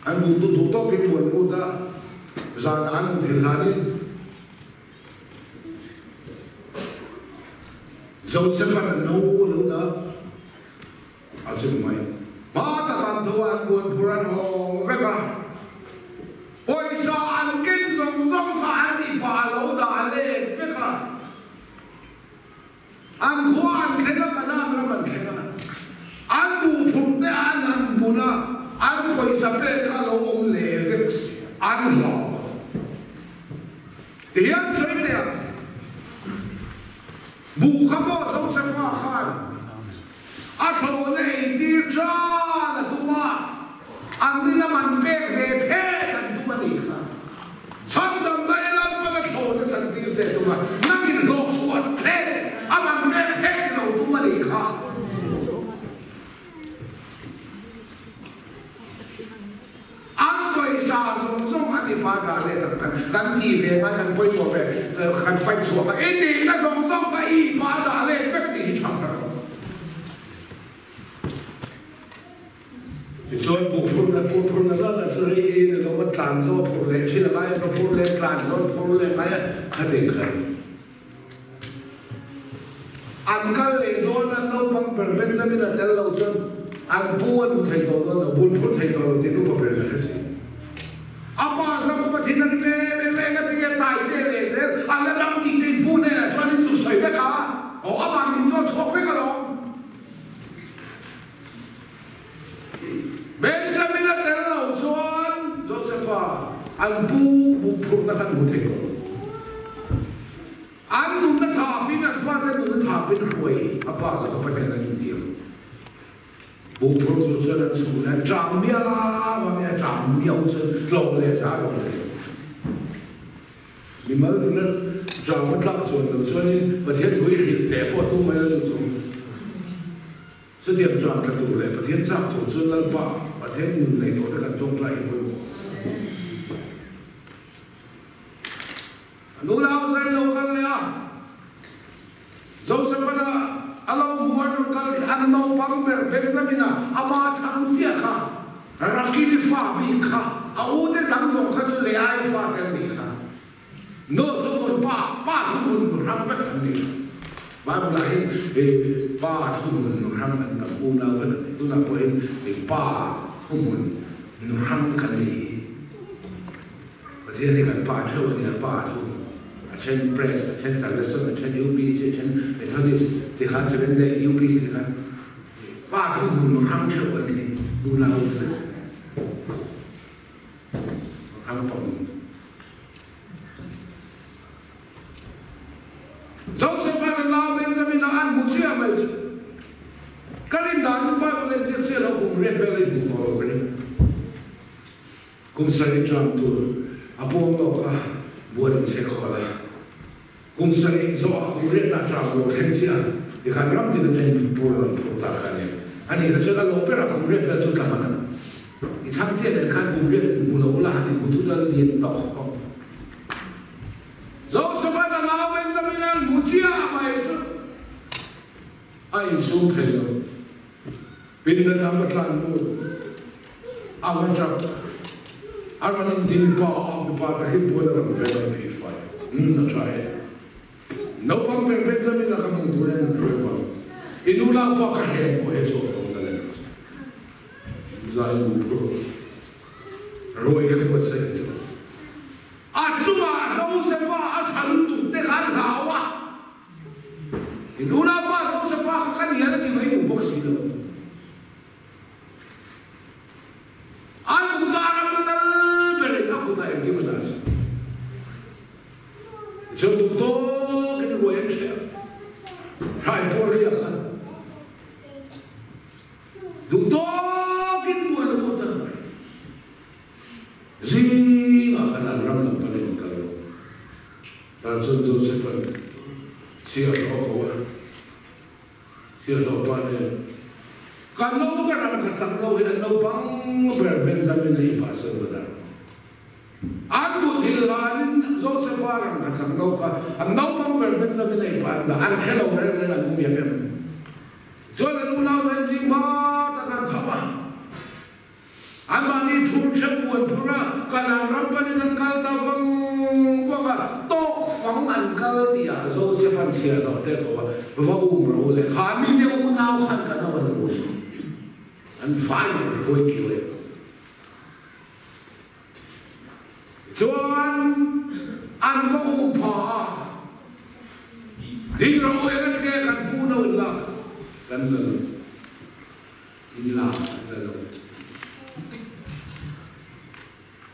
an duh duh duh tawkin buan lut a, zanah an muthilh hlanin, Joseph-a'n a no a lo dah a chu ni mai. Hma taka an tho a, an buan phur an hawng vek a, pawisa an ken zawng zawng kha an ipa a lo dah let vek a. An khua an thleng a, Kanaan ram an thleng a, an buhphurh te an han bun a, an pawisa pek kha a lo awm leh vek si a, an hlau a. Tihian sawi teh ang, buh kha pawh Josefa khan a thlawhna ei tir tan a tum a, an ni lam an pek ve phet an tum a nih kha. Chhandamna i Lalpan a thlawhna chan tir che tum a, nangin hlawh chhuah phet a man pek phet i lo tum a nih kha. An pawisa zawng zawng an i pa dah leh tak tak kan tih ve ngai kan pawimawh ve kan fight chhuak a, i tihna zawng zawng kha i pa dah leh vek tih hi chhang ber rawh. Tichuan buh phurhna buh phurhna la la chu rei ei ni lo a tlan zawh a phurh leh thin a ngai a, va phurh leh tlan zawh a phurh leh ngai a, khatin kha ni. An kal leh dawn a, naupang ber Benjamin a tel lo chuan an pu a nu thei tawh dawn lo, bun phur thei tawh lo tih nupa ber in a hre si. A pa zawk a Pathian a ring em em a, enga tinge tai te leh zel a la dam tih te in pu hnenah chuan in chu sawi vek a, aw amah min zawt chhuak vek alawm. Benjamin a tel lo chuan Josepha an pu buhphurhna kha an hmu thei tawh lo. An nunna thapin, an fate nunna thapin hruai a pa zawk a pa hnenah an intiam. Buhphurh tur chuan an chhun a, an ṭam miau a, mi a ṭam miau chuan tlawm leh za a rawn thei lo. Mimal nuna ṭam a tlak chuan lo chuanin Pathian thu i hrilh teh pawh tum mai la duh chung. Chutiang chuan tla tur leh Pathian chak tur chuan Lalpa Pathian nun nei tawh te kan tawngtai hi pawimawh. A nu lau zain lo kal leh a, Joseph-a a lo hmu an rawn kal khi an naupang ber Benjamin-a ama chhang chiah kha, Rakili fa bik kha, a ute dang zawng kha chu Leai fa te an nih kha. Nu thuhmun pa, pa thuhmun nu hrang vek an ni. Bible ah hin i pa thuhmun nu hrang an tam unau vek an ni. Tunah pawh hin i pa thuhmun nu hrang kan ni hi. Pathian hi kan pa theuh a ni a, pa thuhmun. A then Press, a then Salvation, a then UPC, a then Methodist tikhan Seventh Day UPC tikhan pa thuhmun nu hrang theuh an ni unau vek. Joseph-a leh nau Benjamin-a an hmu chiah mai chu ka rin danin Bible entir chiah lo kum riat vel a inhmuh tawh lo ka ring. Kum sarih ṭam tur a pawm lawk a, buan in chhe khawl a. Kum sarih zawhah kum riatah ṭam lo thleng chiah a, tikhan ram tin atangin pur an phur ta kha a ni. Ani kha chuan a lo berah kum riat vel chu tla hman a ni. I chhang chiah nen khan kum riat in hmu lo ula han inhmu thut a lian tawh khawp ang. Joseph-a'n a nau Benjamin-a an hmu chiah mai chu a insum thei lo. Pindan a va tlan lut, a va ṭap. A rawn inti mipa a, mipa takin puan a rawn vel a inphei fai. Umm a tha e. Naupang ber Benjamin-a ka hmuh tur hian an hruai vang. I nu naupa ka hen pawh he chhuak tawh ta lem. Zai mu phur ruai ka buatsaih ang che u. A chungah Josefa a tha lutuk te kha an hlau a. I nu naupa Josefa kha ka ni a la ti mai duh bawk si lo. An ram lal berin a kutah engkim a dah si. Tichuan duh tawkin ruai an hreh a, hrai pawh a riak a, duh tawkin buan a put a, zingah khan an ram lam panin an kal lo. Tah chuan Joseph-a'n chhiahhlawh a ko a. Chhiahhlawh pa nen Ka no ka ram ka chak lo hi an naupang ber Benjamin a i pah Salvador. An muthilh hlanin Josepha ram ka chak lo kha an naupang ber Benjamin a i pah an dah an hre lo reng reng an um em em. Chuan an unau nen zing hma tak an tho a. Anmahni phur theuh buan phur a, Kanaan ram panin an kal ta vang vang a, tawk fang an kal tih ah Joseph an chhiar loh te ko a, va um ro le kha mite unau khan kan ho an ui an vai an hruai kio e. Chuan an va um pha a, ding ro eng a tle kan pu no in lak kan la lo. In la an la lo.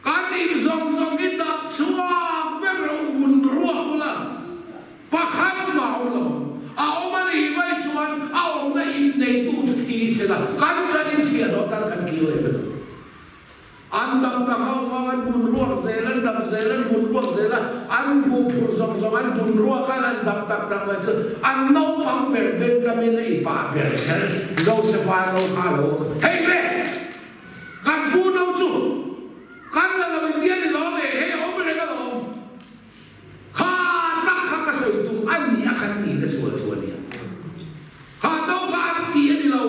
Kan in zawng zawng hi dap chhuak vek ro bun ruak ula pakhat mah awm lo. A awm a nih mai chuan a awmna ip neitu chu thi sela kan chan in chhiah hlawh tan kan kir leh vek ang. An dam tak ho hmang an bun ruak zel, an dam zel, an bun ruak zel a, an bu phurh zawng zawng an bun ruak a, an dam tak tak mai chu an naupang ber Benjamin a i pa ber kher Josepha no kha a lo awm a, Hei le! Kan pu no chu kan la lo intia ni lawm e, hei a awm reng alawm. Kha tak kha ka sawi tum a ni a kan ni na sual chu a nia. Kha no kha an ti a ni lo.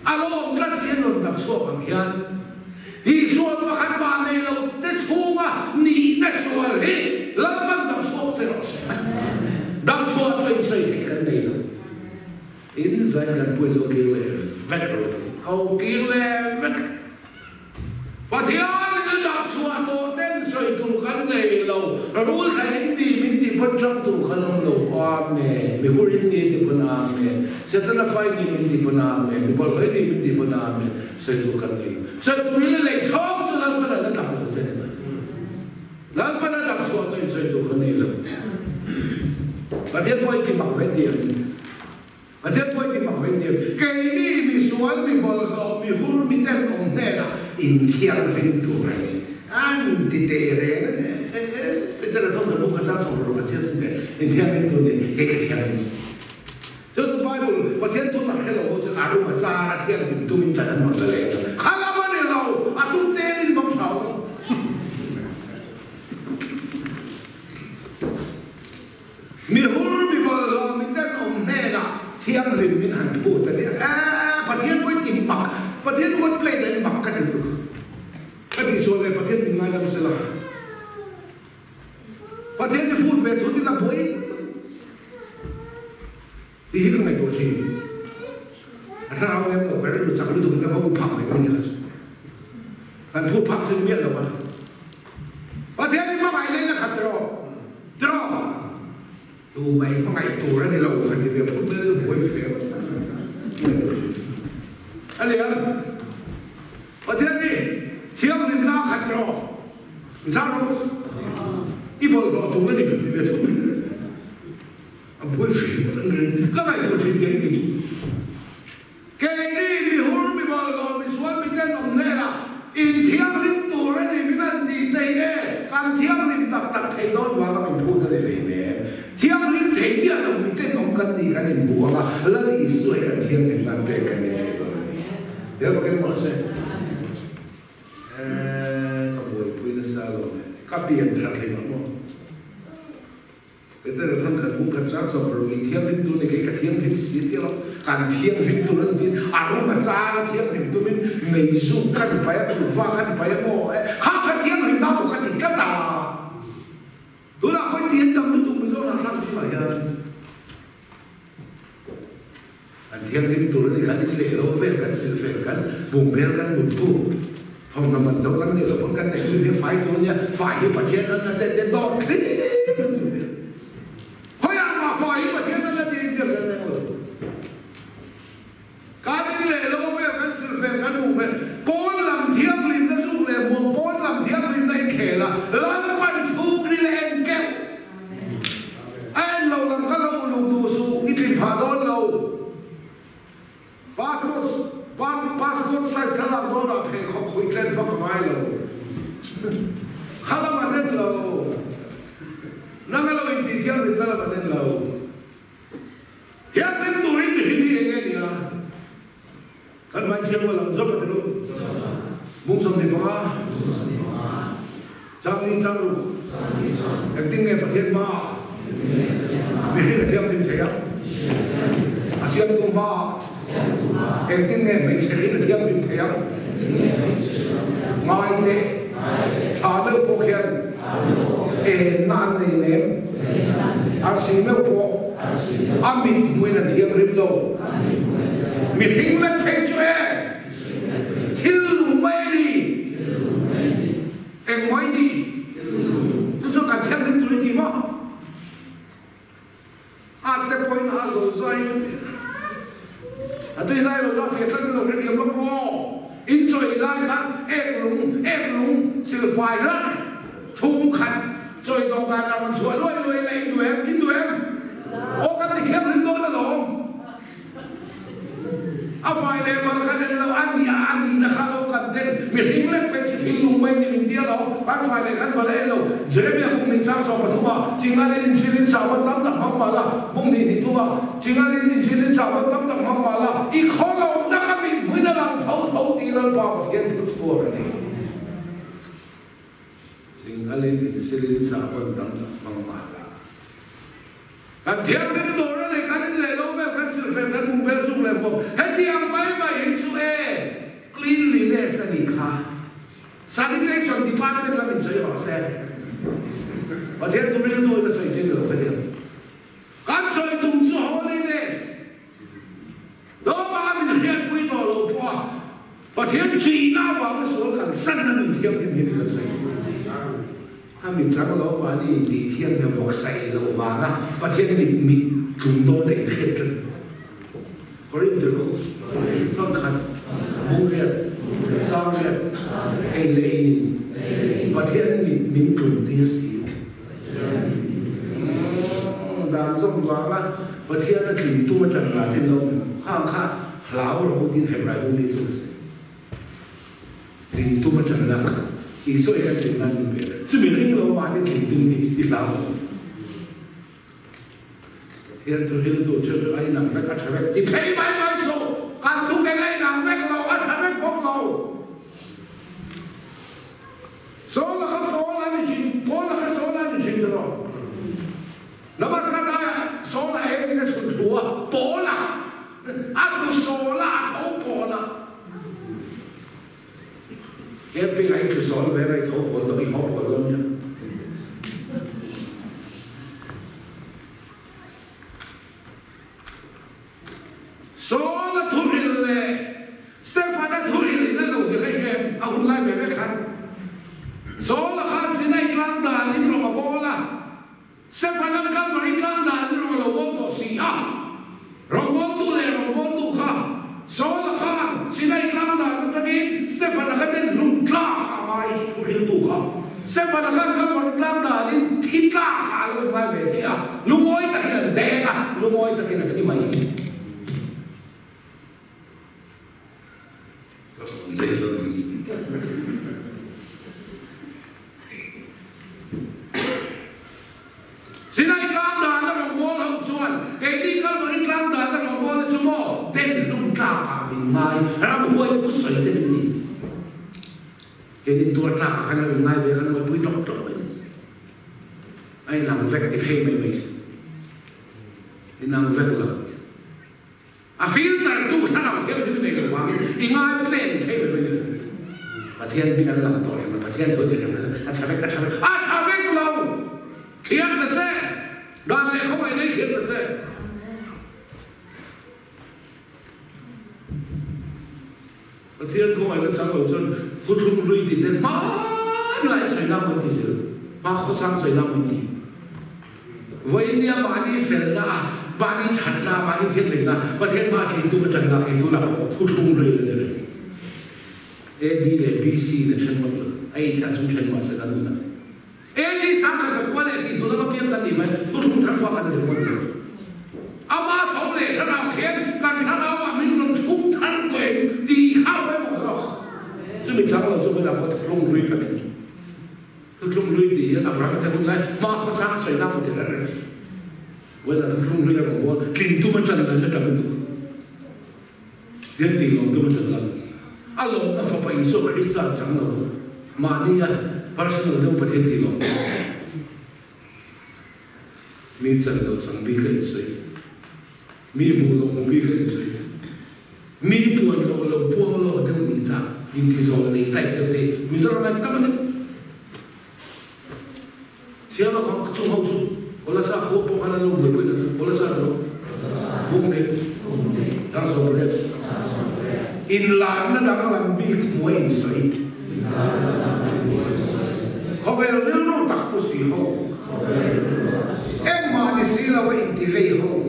A lo awm tlat si an rawn dam chhuak ang hian Isua pakhat mah nei lo te chhunga nihna sual hi Lalpan dam chhuak che rawh se. Dam chhuah pawh insawi theih kan nei lo. In zai kan pui lo kir leh vek lo. Ko kir leh vek. Pathian in a dah chhuah tawh ten sawi tur kan nei lo, rul thla in ni min ti pawn chang tur kan awm lo, Amen, mi hur in ni ti pawn Amen, Setana fai ni min ti pawn Amen, mi bawlhhlawh ni min ti pawn Amen, sawi tur kan nei lo. Sawi tur in a lei chhawng chu Lalpan a la dam lo che ni mai. Lalpan a dam chhuah tawh in sawi tur kan nei lo. Pathian pawh i ti mak ve diam. Pathian pawh i ti mak ve nia. Keini misual, mi bawlhhlawh, mi hur, mi tenawm hnenah inthianghlim tur a ni. An ti teh reng a ni. Peter-a thawm hla bung kha chang sawm rawh ka chhiat sin teh. Inthianghlim tur a ni. Kei ka thianghlim si. Chu chu Bible, Pathian thu tak hre lo ho chu a rum a char a thianghlim tumin tan an rawn la leh ta. Kha lam a ni lo, a tum telin bang tha awm. Mi hur, mi bawlhhlawh, mi tenawm hnenah thianghlim min han phut a nia. Eeh, Pathian pawh i ti mak, Pathian word play dan i mak ka ti lutuk. Ka tihsual leh Pathian min ngaidam sela. Pathian i phut ve thut ila buai lutuk. Tih hi ka ngaihtuah thin. A thlarau lem lo ka rilru chak lutuk in ka va u phak mai mai nia. Kan phut phak chu ni miah lo a. Pathian i hmangaih leh na khat tiraw? Tiraw? Tu mai hmangaih tur a ni lo han ti ve phut mai chu buai fe ngaihtuah thin. A ni ang. Pathian hi thianghlimna a khat tiraw? Zar rawh. I bawlhhlawh tur a ni han ti ve thut mai. A buai hrim hrim reng. Ka ngaihtuah thin teh ni chu. Keini mi hur, mi bawlhhlawh, mi sual, mi tenawm hnenah inthianghlim tur a ni min an tih theih e. Kan thianghlim tak tak thei dawn vanga min phut a ni lei nen. Thianghlim thei miah lo mi tenawm kan nih kan inbuang a, Lal Isua hi kan thianghlim nan pek kan ni ve dawn a ni. Tel bawkin mawh se. Ka buaipui nasa lo le. Ka pian thar hlim ang maw? Peter a thang khat bung khat chang sawm paruk in thianghlim tur ni kei ka thianghlim si tia lo kan thianghlim tur an ti a rum a chang a thianghlim tumin mei zuk kan pai a kuhva kan pai a maw e kha. Thianghlim tur a ni, kan in leh lo vel, kan sil fel, kan bungbel, kan mutbu, thawmhnaw man to kan neih loh pawn kan neih chu hi fai tur a nia, fai hi Pathian ran a te te dawt hlim in tur nia. Khawiah mah fai hi Pathian ran a ti in ziak reng reng lo. Kan in leh lo vel, kan sil fel, kan bungbel, pawn lam thianghlimna zuk leh hmuam, pawn lam thianghlimna in khel a, Lalpan chhungril a en keuh. A en lo lam kha lo uluk duh suh, i tlin phah dawn lo. Passport passport size thlalak dawnah pheikhawk khuih tlen fak a ngai lo. Kha lam an en lo. Nang a lo intih thianghlim na lam an en lo. Thianghlim turin mihring hi eng nge nia? Kan vai thiam lo lam zawk a ti lu. Mung 25. Changli chang ruk. Engtin nge Pathian hma mihring a thianghlim thei a? A siamtu hma engtin nge hmeichhe rin a thianghlim thei ang? Ngai teh. Thla meuh pawh khian enna an nei nem. Arsi meuh pawh a mit hmuin an thianghlim lo. Mihring let thei chu e! Thil lung mai a ni. Eng mai ni? Chu chu kan thianghlim tur i ti maw? At te pawhin a zo zai ka ti. A tui lai lo kha fiah tlat lo hrethiam lawk ru aw. In chawi lai khan ek lung, ek lung silfai hlak chhung khat chawi dawhkan ah rawn chhuah luai luai ila in duh em? In duh em? Aw kan ti thianghlim dawn alawm. A fai leh bal kha den lo, a nia a nihna kha lo kan den, mihring lek phei chu thil lung mai ni min ti alawm, kan fai leh kan bal a en lo. Jeremia bung hnih chang sawm pathum a, Chingalin inchhilin sahbawn tam tak hmang mah la, bung hnih hnih thum a, Chingalin inchhilin sahbawn tam tak hmang mah la, i khaw lo na ka mit hmuin a lang tho tho tih Lalpa Pathian thil chhuak a ni. Chingalin inchhilin sahbawn tam tak hmang mah la. Kan thianghlim tur a ni, kan in leh lo vel, kan silfel, kan hmuh vel zuk leh bawk. Hetiang mai mai hi chu e cleanliness a nih kha. Sanitation department lam in sawi rawh se. Pathian chu rilru in a sawi chin lo khatiang. Kan sawi tum chu holiness. Lawma min hriatpui tawh lo pawh a Pathian ṭihna avanga sual kan san a nun thianghlim hi ni kan sawi. A mi chang lo mahni intih thianghlim vawk saih loh vanga Pathian mit mit tlung dawn a inhriat tlat. Korinth ru, Hlawnkhat, Bungriat, Sangriat, ei leh in in Pathian mit min tlung tir si. Dan zawm vanga Pathian a tlin tum atang lah ten lo hang kha hlau rawh u tin Hebrai bung ni chu ka sawi. Tlin tum atang lah kha Isua i kan tlin nan min pe. Chumi ring lo mahni tlin tum hi i hlau lo. Pathian chu riltu chu chu a inang vek a tha vek ti phei mai mai suh. Kan thu ken a inang vek lo a tha vek bawk lo. Saul a kha Paul a ni thin, Paul a kha Saul a ni thin tawh. Namaskar daiah Saul a engin a chhun thu a, Paul a a tlu Saul a, a tho Paul a. Camping ah i tlu Saul ve nga i tho Paul lo, i haw Paul lo nia. Saul a thuhril leh Stefan a thuhril in a lo zir hei em a hun lai ve vek khan Saul a khan Sinai tlang dan in rawng a bawl a, Stefan an Kalvari tlang dan in rawng a lo bawl tawh si a, rawngbawltu leh rawngbawltu kha Saul a khan Sinai tlang dan atangin Stefan a kha den hlum tlak a ngai thuhriltu kha Stefan a khan Kalvari tlang dan in thi tlak a lo inngai ve chiah a, lungawi takin an deng a, lungawi takin a thi mai. Sinai tlang dana rawngbâwl ho chuan, Keini Kalvari tlang dana rawngbâwl hi chu maw den hlum tlâkah min ngai, ramhuai thu sawi te min ti. Keini tuar tlâkah khan lo inngai ve kan ngawipui tawk tawk a ni. A inang vek ti phei mai mai si. Inang vek lo. A filter tu thlarau thianghlim i nei lo vangin i ngai plan thei mai mai ni lo. Pathian hming an lam tawh hrim a, Pathian thu an ti hrim a, a tha vek, a tha vek, a tha vek lo! Thiam ta che! Dan leh khawngaih nei thiam ta che! Pathian khawngaihna chang lo chuan thuthlung hlui tih te hmanlai sawi na mun ti zel, hma khawsang sawi na mun ti. Vawinia mahni felna a, mahni thatna a, mahni thianghlimna Pathian hma tling tu ka tan lak hi tunah pawh thuthlung hlui la ni reng. AD leh BC in a then ngawt lo, a eichah chung then mahse kan nunah. AD 1009 leh tih hnu lama piang kan nih mai, thuthlung thar fa kan ni ringawt lo. Ama tho leh thlarau khian kan thlarauah min rawn thlung thar tawh em tih kha a pawimawh zawk. Chumi chang lo chu vawilah pawh thuthlung hlui ka ni. Thuthlung hlui tih hian Abraham te hun lai hma khawchang sawi na maw ti reng reng. Vawilah thuthlung hlui a rawn bawl tlin tum a ṭan dan te tam lutuk. Hian tih lawm tum a ṭan lo. A lawmna Fapa Isua Krista a chang lo. Mahnia personal deuh Pathian tih lawm tum. Mi chan lo chang bik a insawi. Mi hmuh loh hmu bik a insawi. Mi puan loh lo puang lawk deuh nih chak inti zawl nei type deuh te Mizoram ah tam a ni. Siama kha chung ho chu Olasa khua pawh khan an lo buaipui na Olasa ni lo Bung nei Dang 18 Inlarna danglam bik hmuh a insawi. Khawvel rilru tak pu si ho. Engmah ni si lo a inti vei ho.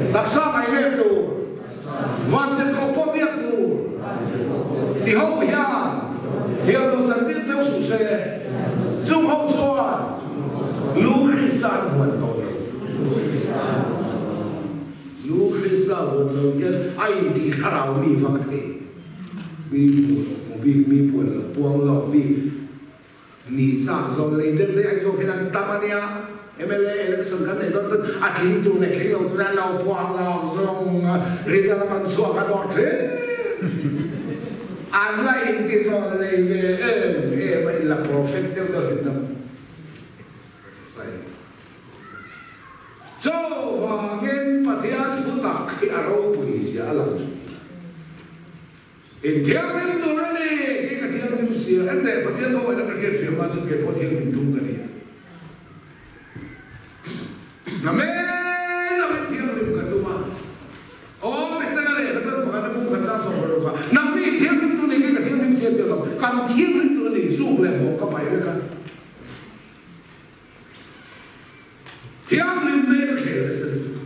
Taksa ngaih leh tur. Vantirhkoh pawh biak tur. Ti ho hian hian lo chantir cheu suh se. Chung ho chuan Lu Krista an vuan tawh lo. Lu Krista vuan lo hian a intih thlarau mi vak thei. Mi hmuh loh hmu bik, mi puan loh puang loh bik nih chak zawng nei deuh te Aizawl khian an tam a nia. Mla election kan neih dawn chuan a tling tur leh tling lo tur hian lo puang lawk zawng result a man chhuak a dawt thin. An la inti zawl nei ve em em a, inla prophet deuh deuh hi an tam. Sai. Chuvangin Pathian thutak hi a ropui zia a lang thin. In thianghlim tur a ni, kei ka thianghlim si a, enteh Pathian khawngaihna ka hriat fiah hma chu kei pawh thianghlim tum ka ni a. Na men lo in thianghlim ka tum a, aw Petera lehkha chuan pakhat a bung khat chang sawm paruk a, nangni in thianghlim tur ni, kei ka thianghlim si a ti lo, kan thianghlim tur a ni, zuk leh hmuh ka paih vek a. Thianghlim nei ka khel nasa lutuk.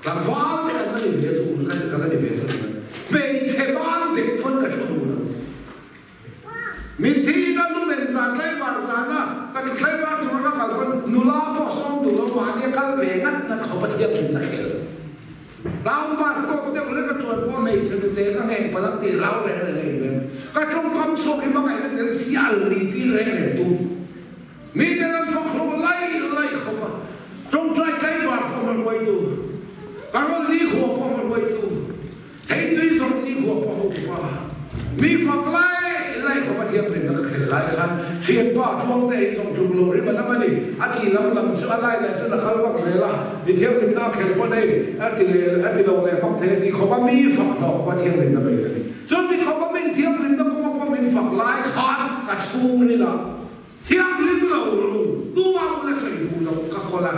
Tlangval te kan la ni ve chu ur kha ka la ni ve chu ni mai. Hmeichhe ban dek pawn ka thu duh lo. Mitthi na lumen zan tlaivar zana ka thu tlaivar tura ka kal pawn nula pawh sawm duh lo mahni a kal ve ngat ngat khawp a thianghlim na khel. Town bus tawk deuh lek a chuan pawh hmeichhe nute ka ngeng palh ang tih rau reng reng a inrem. Ka tawngkam chhuak hi hmangaihna tel sial ni tir reng reng tu. Miten an fak hlawm lai lai khawp a, tawngtai tlaivar pawh hma hruaitu, ka rawn ni khua pawh hma hruaitu, theitui zawrh ni khua pawh hotu pa, mi fak lai lai khawp a thianghlimna ka khel lai khan thianpa Tluangte hi zawng tluk lo rim a lam a ni. A tih lam lam chu a lai lah chuan a kal vak zel a, mi thianghlimna a khel pawh nei a ti leh a ti lo leh hmak thei a tih khawp a mi fak hlawh khawp a thianghlimna mai ka ni. Chuti khawp a min thianghlimna kawnga pawh min fak lai khan ka chhungril a thianghlim lo ru tumah bula sawi duh loh ka kawl a,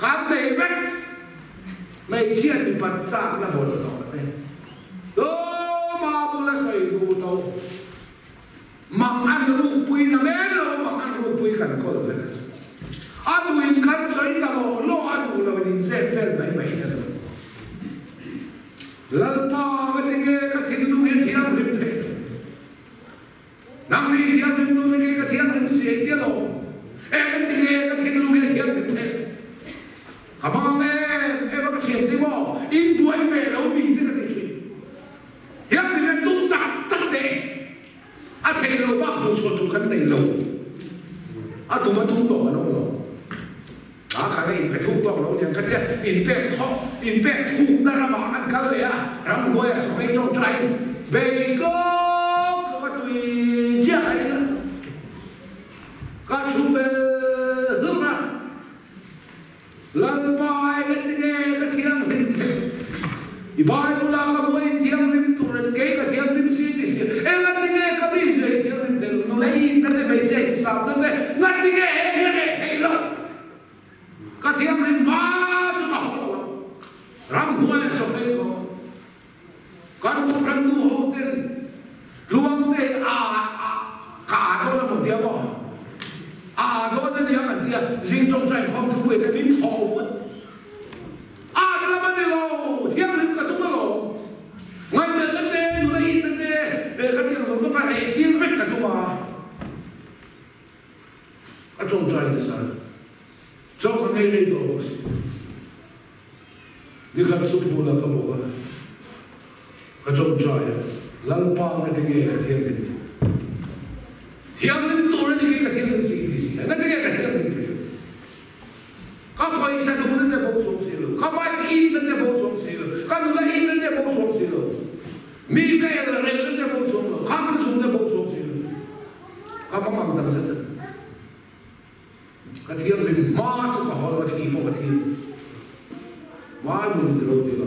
kan nei vek. Hmeichhia mipat chakna bawlhhlawh te tumah bula sawi duh loh. Mak an rukpui na men lo a mak an rukpui kan kawl vek a chu. A duh in kan sawi ta lo lo a duh lo in inzep vel mai mai na lo. Lalpa ka ti nge ka thinlung hi a thianghlim thei lo. Nang ni thianghlim tur ni nge ka thianghlim si ei tia lo. Eng ka ti nge ka thinlung hi a thianghlim thei lo. Ka hmang ang em em a ka thian te maw in buai ve lo mi te ka ti thin. Hian min en tum tak tak teh. A thei lo bak hmuh chhuah tur kan nei lo. A tum a tum tawh an awm lo. A khan a inpe thuk tawk lo niang ka tia. Inpek thawk, inpek thukna ramah an kal leh a, ramhnuaiah chawhmeh tawngtaiin bei tlawk tlawk a tui chiah a in a. Ka thu bel hlur a. Lalpa engatinge ka thianghlim theih? I Bible-a ka buai in thianghlim tur in kei ka thianghlim si ti si. Engatinge ka mi zia i thianghlim theih loh? Nula i inna te hmeichhia hisapna te ngatinge heng hi a reh theih loh? Ka thianghlim hma chu ka haw lo a, ramhnuai a chawp ei ko. Ṭawngṭai nasa a, chaw ka nghei rei tawh bawk si. Nikhat chu phul ah ka bawk a, ka ṭawngṭai a, Lalpa nga tinge ka thianghlim thei? Thianghlim tur a ni nge ka thianghlim si ti si a, nga tinge ka thianghlim thei lo? Ka pawisa duhna te bo chuang si lo, ka bike inna te bo chuang si lo, ka nula inna te bo chuang si lo, mi ka el relna te bo chuang lo, khang te chung te bo chuang si lo. Ka hmang ang tak zet a ni. Ka thianghlim hma chu ka haw lo, a thi pawh ka thi lo. Hmai mun ti lo ti lo.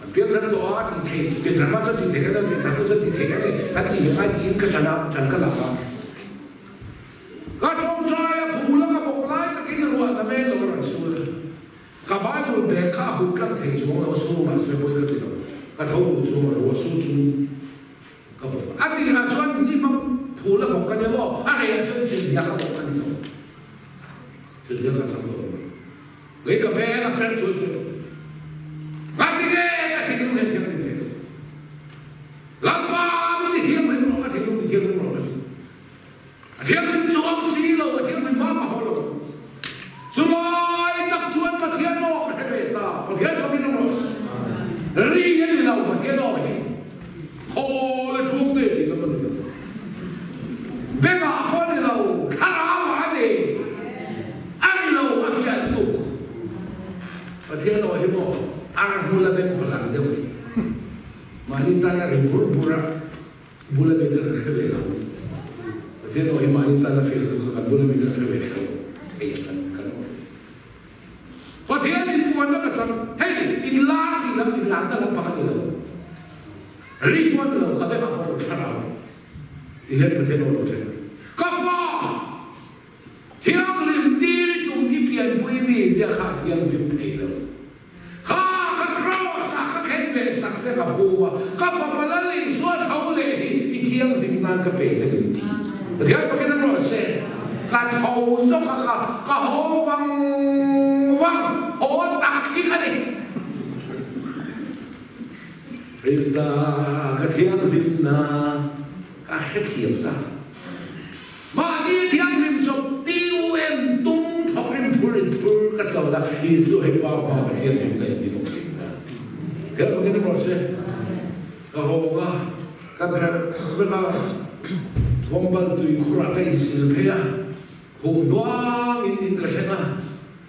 An pianthar tawh a, ti thei, pianthar hma chuan ti thei kan ni a, pianthar hnu chuan ti thei kan ni, kan ti ve ngai tiin ka ṭan a, ṭan ka la a. Ka ṭawngṭai a, phul a ka bawk lai takin ruah na men lo a rawn sur a. Ka Bible bag kha a hut tlang thei chuang lo a, sur mahse pawi ka ti lo. Ka tho duh chuang a, ruah sur chu ka bawk a. A tirah chuan hnim a phul a bawk ka ni maw? A reiah chuan chilhia ka bawk ka ni lo. Chilhia ka chang lo mai. Lei ka bag a per chuai chuai. Ngatinge ka thinlung hian thianghlim thei lo. Lalpa mi ti thianghlim rawh, ka thinlung ti thianghlim rawh ka ti. A thianghlim chuang si lo, a thianghlim hma ka haw lo. Chulai tak chuan Pathian aw ka hre ve ta, Pathian fakin awm rawh se. Ri a ni lo, Pathian aw hi haw le ṭuang te tih lam a ni lo. Bengah pawh a ni lo, thlarau ah a ni. A ni lo, a fiah lutuk. Pathian aw hi maw ar hmul a beng hawl ang deuh a ni. Mahni tana ri bur bur a. Bula mite kan hre ve lo. Pathian aw hi mahni tan a fiah duh kha kan bula mite kan hre ve lo. Hei kan kan awm. Pathian inpuanna ka chang. Hei inlar tih lam inlarna lampang a ni lo. Ri pawh a ni lo, ka bengah pawh a lo thlarau. Ti hian Pathian aw a lo then. Ka fa! Thianghlim tir i tum hi pianpui mi zia kha a thianghlim thei lo. Kha ka Kraws ah ka khen ve sak che ka phum a, ka fapa Lal Isua tho leh hi i thianghlim nan ka pe che min ti. Pathian fakin a rawh se. Ka tho zawk a kha ka haw vang vang, haw tak hi ka ni. Krista ka thianghlim na ka hrethiam ta. Mahni thianghlim chawp TUM tum thawk in phur in phur ka cho la, Isu hei pa hma ka thianghlim na in min awm thin na. Thil fakin emaw se ka hawng a, ka berh vek a, vawmbal tui khurah ka insil phei a, huh hnuang in in ka thleng a,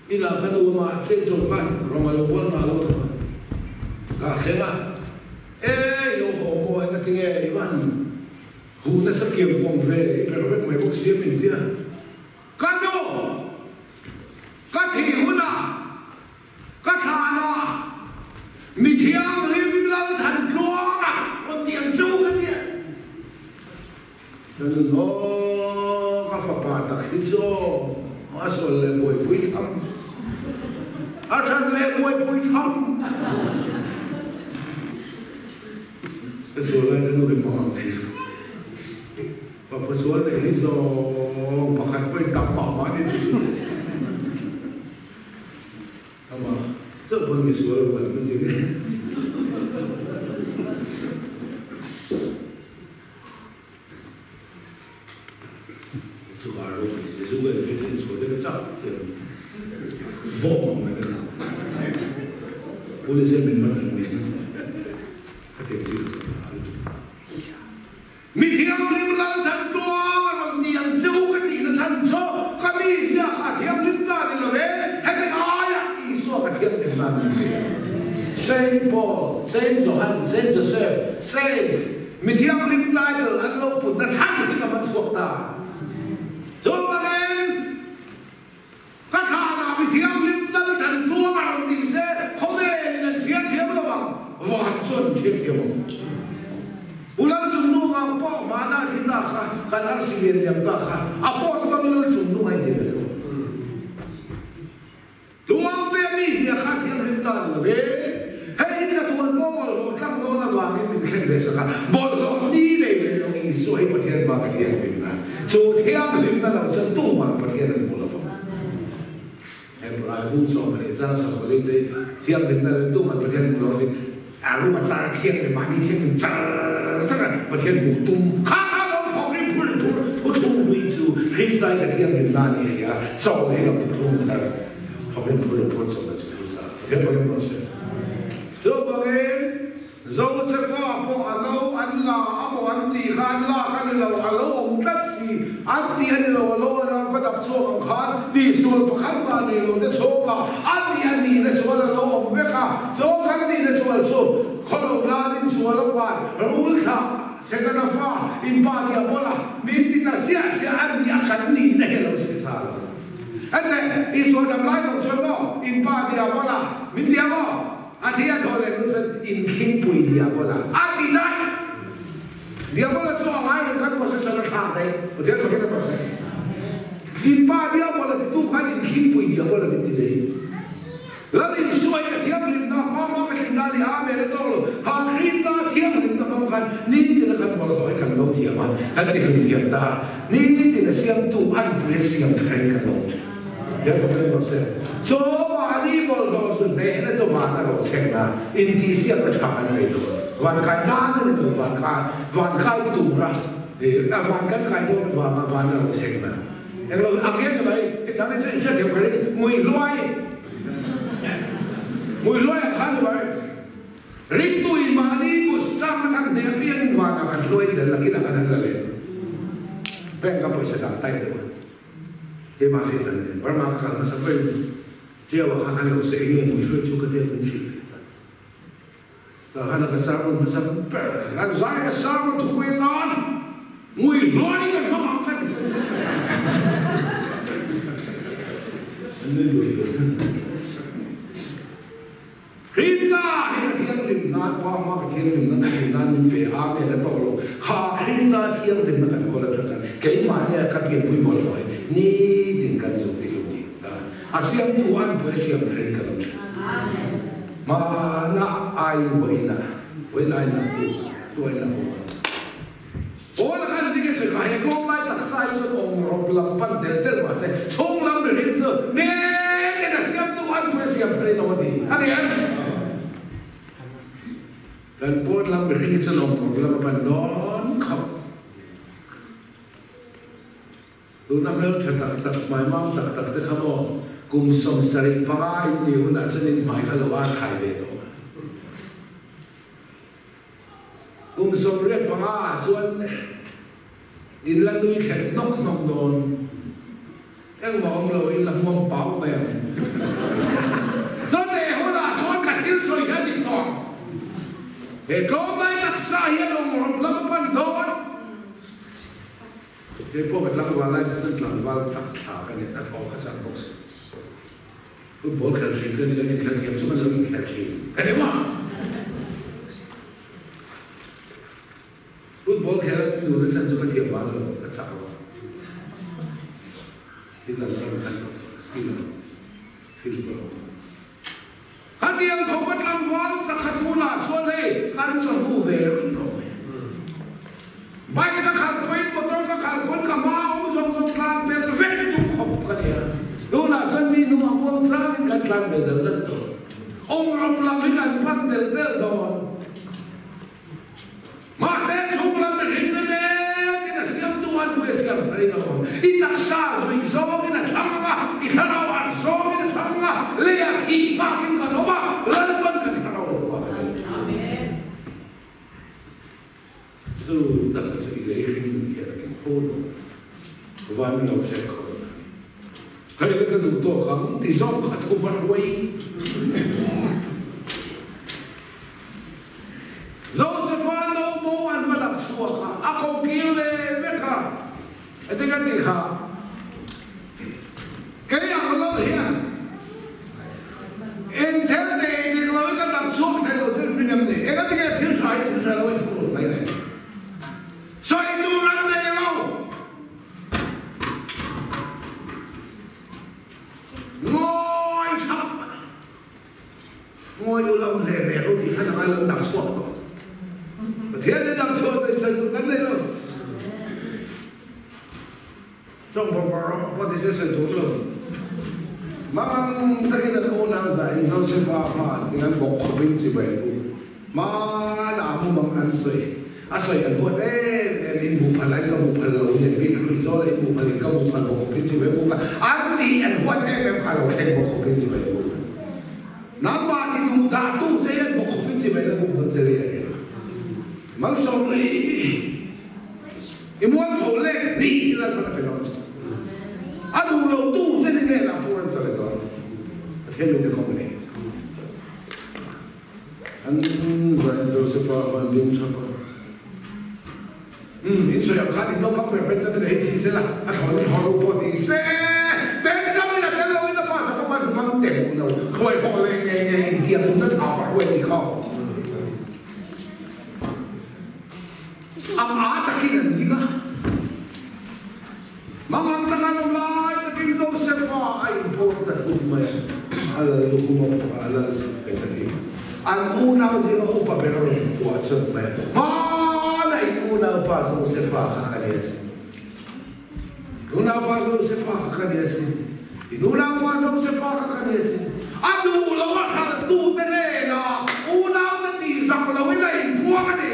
inah ka nu amah chen chaw khan rawng a lo bual ngah lo thawk a, ka thleng a, E i lo haw maw engatinge i van Huh nasa kiam kuang ve i berh vek mai bawk si a min ti a. Ka nu! Ka thih hunah, ka thlanah mi thianghlim Lalthan Tluanga rawn ti ang chu ka ti a. Ka nu naw, ka fapa tak hi chu a sual leh buaipui tham, a that leh buaipui tham. Ka sual lai ka nu hi hmang ang thei suh. Fapa sual neih hi zawng pakhat pawhin tak mah mah ni chu chu. Ama chauh pawn mi sual rual min ti ve. Chu a ropui si, zu en phei chu insual te ka chak teh ang. Bawm ang mai ka hlau. Police hian min man reng mai ang. Ka thiam chi ka hlau lutuk. Mi thianghlim Lalthan tluang a rawn ti ang che u ka tihna chhan chu ka mi zia kha a thianghlim ta ni lo e, hemi aia Isua ka thianghlim nan min pe ang. Saint Paul, Saint Johan, Saint Joseph, Saint. Mi thianghlim title an lo putna chhan hi ka man chhuak ta. Chuvangin ka thlanah mi thianghlim Lalthan tluang a rawn ti se, khawvelin an chhiar thiam lo ang, van chuan an chhiar thiam ang. U Lalchungnung ang pawh hmana thi ta kha, kan arsi lian liam ta kha, a post dang Lalchungnung a inti ve tho. Tluangte mizia kha thianghlim ta ni lo ve. Hei hi chatuan pawh bawlhhlawh tlang dawn avangin min khen ve sak a, bawlhhlawh ni nei ve lo Isua hi Pathian bak a thianghlimna. Chu thianghlimna lo chuan tumah Pathian an hmu lo vang. Hebrai bu chaw pahnih chang chho pali te thianghlimna lo tumah Pathian hmu lo vang a rum a char a thianghlim mahni thianghlim char char a Pathian hmuh tum kha kha lo thawk rim phur in phur thuthlung hlui chu Krista hi ka thianghlimna a ni. Chawl hi lam thuthlung thar thawkin phur leh phur chawlhna chu Krista Pathian fakin rawh se. Chuvangin Josefa pawh a no an la a maw an tih kha an lak a ni lo, a lo awm tlat si an tih a ni lo, a lo an va dap chhuak ang khan tihsual pakhat mah nei lo te chhawngah a nih a nihna sual a lo awm vek a, chaw kan nihna sual chu khawlo nanin sual a pai rul thlah Setana fa in pa diabola min ti ta siah siah a nih a kan nihna hi a lo sawi sa lo. Ente, Isua dam lai zawng chuan maw in pa diabola min ti a maw? A thi a thaw leh hnu chuan inkhingpui diabola a ti daih. Diabola chu a ngai reng khan possession a thlak daih. Pathian fakin a possess. In pa diabola titu khan inkhingpui diabola min ti daih. Lal Isua hi ka thianghlimna, pa ma ka tlinna a ni, Amen a tawk lo. Kha Krista thianghlimna hmang khan nitin a kan bawlhhlawh hi kan lo thiam a, kan ti hlum thiam ta. Nitin a siamtu anpui a siam tharin kan lo awm thin. Thiam tak in rawh se. Chaw mahni bawlhhlawh zu hnehna chu van a rawh chhekna, intihsiakna tha kan nei dawn. Van kai nan a ni lo, van kai, van kai tura, van kan kai dawn avanga van a rawh chhekna. Englo ang hian ni mai, dang hi chu inhriat thiam ka ring, ngui hluai, ngui hluai ang khan ni mai. Ringtu in mahni kut chakna kan hneh apiangin vanah kan hluai zel lakin a kan han la leh. Bank a pawisa dah tight deuh a, keimah hriat dan nen Burma ka kal hmasa ber in Tiawa kha kan lo se enge ngui hluai chu ka tia min hrilh ve ta. Tah khan ka sermon hmasa ber kan zai ka sermon thupui atan ngui hluai kan hmang ang ka ti. An nui dun dun. Krista hi ka thianghlim nan, Pa hma ka thianghlim nan, ka thih nan min pe a, Amen a tawk lo. Kha Krista thianghlimna kan kawl atang khan keimahnia ka pianpui mawlh lo hi nitin kan zuk ti hlum tih ta. A siamtu an pui a siam tharin kan awm thin. Hmana ai vawiin ah, vawiin ai nak tu, tu ai nak awm. Paul a khan tinge sawi kha, he tlawmlai taksa hi chuan awm rawp lam pan tel tel mah se, chhung lam mihring chu ngekin a siamtu an pui a siam thei lo a ti a ni em? Kan pawn lam mihring hi chuan awm rawp lam a pan dawn khawp. Tuna hmeltha tak tak, hmaimam tak tak te kha maw kum 75 in nih hunah chuan in hmai kha lo ar thai ve tawh. Kum 85 ah chuan in la nui thlek hnawk hnawk dawn. Engmah awm lo in la hmuam pau mai ang. Chawte hunah chuan ka thil sawi hi a dik tawh ang. He tlawmlai taksa hian awm rawp lam a pan dawn. Kei pawh ka tlangval lai te chuan tlangval chak thla ka ni a, thaw ka chak bawk si. Football khel thin ka ni a, inkhel thiam chu ka zo inkhel thin ka ni maw? Football khel a min duhna chhan chu ka thiam vang lo, ka chak lo. Thil lam ram khan skill lo, skill ka lo. Khatiang thawk a tlangval sakhat bulah chuan hei kan chawhnu ve reng tawh mai. Bike ka khalh pawhin motor ka khalh pawn ka hma awm zawng zawng tlan fel vek duh khawp ka ni a. Tunah chuan mi hnungah muang changin kan tlan ve del del tawh. Awm rawp lam hi kan pan del del dawn. Mahse, chhung lam mihring chu dekin a siamtu an pui a siam thar in a awm. I taksa zui zawngin a thlang ang a, i thlarau an zawngin a thlang ang a, leiah thih hmakin kan awm a, Lalpan kan thlarau a hmu a kan en. Amen. Chu taka chu i lei hring nun hian a keng fo lo. Van a lo chek khaw lo a ni. Hei le ka duh tawk ang ti zawng kha thu hman ruai. Josefa no bo an va dap chhuak a, a ko kir leh vek a. Heti ka tih kha, Kei ang lo hian eng thil te ei dik lo hi ka dap chhuak thei lo chu in hring em ni? Engati nge thil tha hi thil tha lo in thungrulh mai le? Sawi tur an nei lo. Ngawi thap. Ngawi u lo hle hle ho tih khan a ngai lo an dang chhuak tawh. Pathian in dang chhuak tawh in sawi tur kan nei lo. Tawng bawrh bawrh rawh pawh ti se sawi tur lo. Mangang takin an unau zah in Josefa hma in an bawk khawp in chibai an u. Hmanah mumang an sawi. A sawi an huat em em in hmuh phal ai ka hmuh phal lo in an bik hrui zawk. zawl a in hmuh phalin ka hmuh phal bawk khawpin chibai buk a, an tih an huat em em kha lo thleng bawk khawpin chibai buk a. Nangmah ti duh dah tu che hian bawk khawpin chibai la buk dawn che le a ni. Malsawm i i mualpho lek hnih hi Lalpan a pe dawn che. A duh lo tu che ni nen ah pawh an chale dawn. Pathian mite kawng a nei. An zain Josefa a ding thap a. Umm, in sawi ang khan in naupang ber Benjamin-a hi thi sela, a thlawn in haw ru pawh ti se. Benjamin-a tel loin a fa Jakob-a an man teh lo, hruai hawh leh ngei ngei intiang nunna tha pah hruai ni kha. Ang a takin an ding a. Mangang taka an awm lai takin Josefa a inpuang ta thung mai a, a lal lukhum a pawh a, a lal sak ve ta thin. An unau zinga upa ber a rawn kuah chawt mai a, Hmana in unaupa Josefa kha ka ni asin. Unaupa Josefa kha ka ni asin. In unaupa Josefa kha ka ni asin. A duh lo a hralhtute hnenah unaute tih zak loin a inpuang a ni.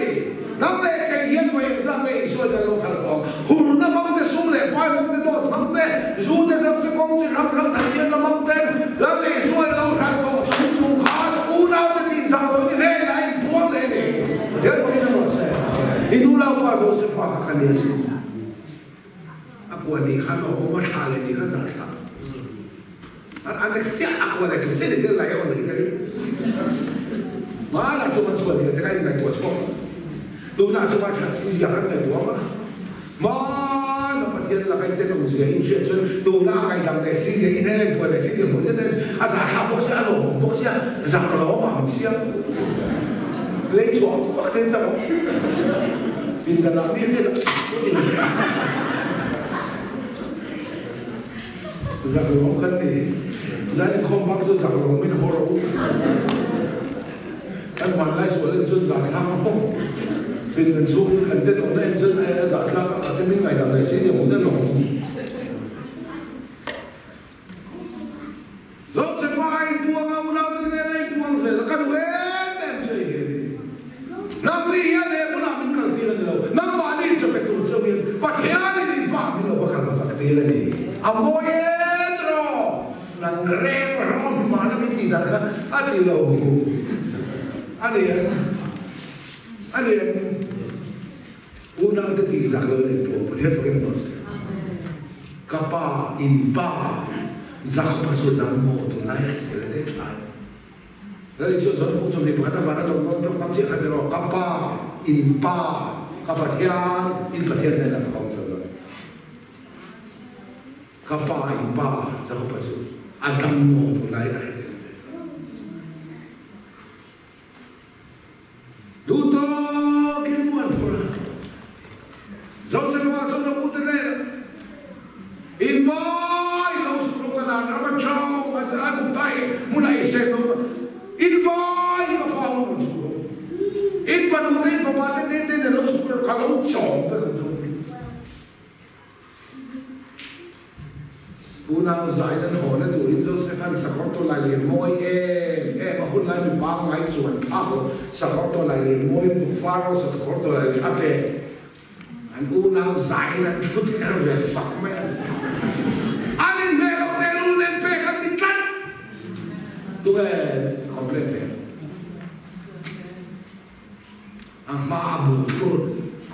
Nang leh kei hian vawi engzat nge Isua hian lo hralh tawh ang? Hurna hmang te, sum leh pai hmang te, dawt hmang te, zu te, drugs te, kawng chi hrang hrang, thatchhiatna hmang te, Lal Isua i lo hralh tawh chung chung khan unaute tih zak loin i hnenah a inpuang leh a ni. Pathian pakin a ruah se. In unaupa Josefa kha ka ni asin. A kua ni khan a awm a thla leh ni kha zah thla. A nek siah a kua leh tur che ni tel lai a awm hi ka ring. Hmanah chuan chhuah zia te kha in ngaihtuah chhuak a. Tunah chuan that si zia kha an ngaihtuah ang a. Hmana Pathian laka in tenawm zia in hriat chuan tunah a ngaihdam leh si zia, in hel entuah leh si zia hmuh nen a zah thla bawk sia, a lawmawm bawk sia, zak lawm ang sia. Lei chhuah vak te an chak awm. Pindan ah mi hriat a. Zak lawm kan ni. Zai inkhawm bang chu zak lawm in haw rawh u. Kan hmanlai sual en chuan zahthlak a hawng. Pindan chhung kan tenawmna en chuan a zahthlak a, mahse min ngaihdam leh si nia hmun en lawm. Zosefa a inpuang a, unaute nen a inpuang zel a, ka duh em em che i hi. Nangni hian he hmunah min kal tir a ni lo, nangmahni chape tur cheu hian Pathianin in pa min lo va kal hmasak tir a ni. A mawi e tiraw? Nang reng rawng hmana min tih dan kha a ti lo a ni em? A ni em? Unaute tih zak lo nei pawh Pathian fakin a mawh se. Ka pa, in pa, Jakob-a chu dang maw tunlai a hrisel a teh thlai. Lal Isua chuan kum 21 a van a lo dawn tawngkam chiah kha tiraw, Ka pa, in pa, ka Pathian, in Pathian nen a ka kawng chho dawn. Ka pa, in pa, Jakob-a chu a dang maw tunlai a hrisel a teh thlai. Duh tawkin mu an phur a. Josefa chuan a ute hnenah, In vai lo suk rawh ka dan ram atang awm a a duhta i hmunah i sen awm a, in vai ka fa ho lo suk rawh. In fanu te in fapa te te te nen lo suk rawh ka lo chawm vek ang chu. Unau zain an haw na turin Joseph-a'n sakawr tawlai leh mawi em em a hun lai mi pangngai chuan phak lo sakawr tawlai leh mawi buk Pharaoh sakawr tawlai leh a pek. An unau zain an thu ther ve fak mai a. An inhmeh loh tehlul nen pek an ni tlat. Tunge complaint thei ang? A hma a bu phur,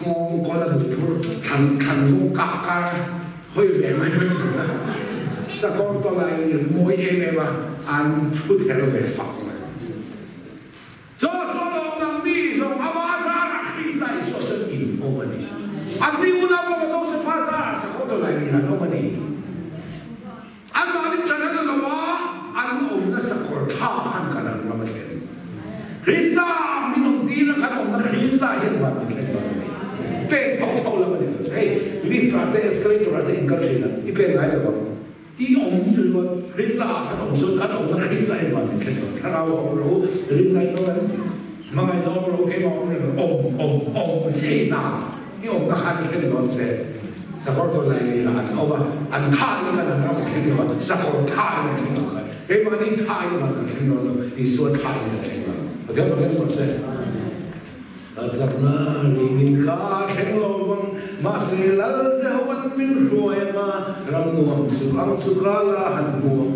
nghawng kawl a bu phur, thlan thlan vung kah kar hawi ve mai mai thin a. Sakawr tawlai lir mawi em em a, an thu ther ve fak mai. Chaw chu a lawm nang mi zawng ama zarah Krista Isua chuan in awm a ni. An ni unau pawh Josefa zarah sakawr tawlai lir an awm a ni. Anmahni tan an lo a, an awmna sakawr tha khan kan an ram a thlen. Krista ah min awm tir a, kan awmna Krista hian van min thlen dawn a ni. Pen tho tho lam a ni lo. Hei, lift ah te, escalator ah te in kal thin a, i pen ngai lo ang. I awm ringawt, Krista ah kan awm chuan kan awmna Krista hian van min thlen dawn. Thlarau a awm rawh u, rinnaih dawn em? Hmangaih dawn rawh u, keimah awm reng rawh, awm, awm, awm che na. I awmna khan i thlen dawn che. Sakawr tawn lai leh lah an awm a, an tha in kan an ram a thleng lo a, sakawr tha in an thleng lo khan. Keimahni tha in an kan thleng dawn lo, Isua tha in kan thleng dawn. Pathian Pathian rawh se. Ka chakna ringin ka thleng lo vang. Mahse Lal Jehova'n min hruai anga ram nuam chu ang chu ka la han hmu ang.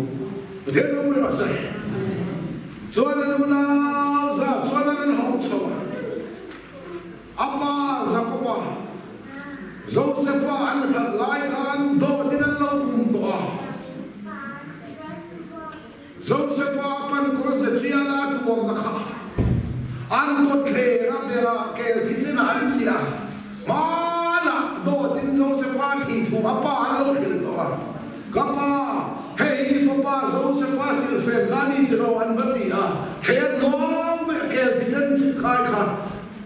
Pathian ropui rawh se. Chuan an unau zah chuan an an hawng chho a. A pa Jakoba, Josefa an hralh lai khan dawtin an lo pum tawh a. Josefa pan kawr Zechiala tuamna kha an kawtthleng a bera kel thisen ah an chiah a. Hmanah dawtin Josefa thih thu a pa an lo hrilh tawh a. Ka pa, hei i fapa Josefa silfen kha ni tiro an va ti a. Thlen nuam mai a kel thisen khai kha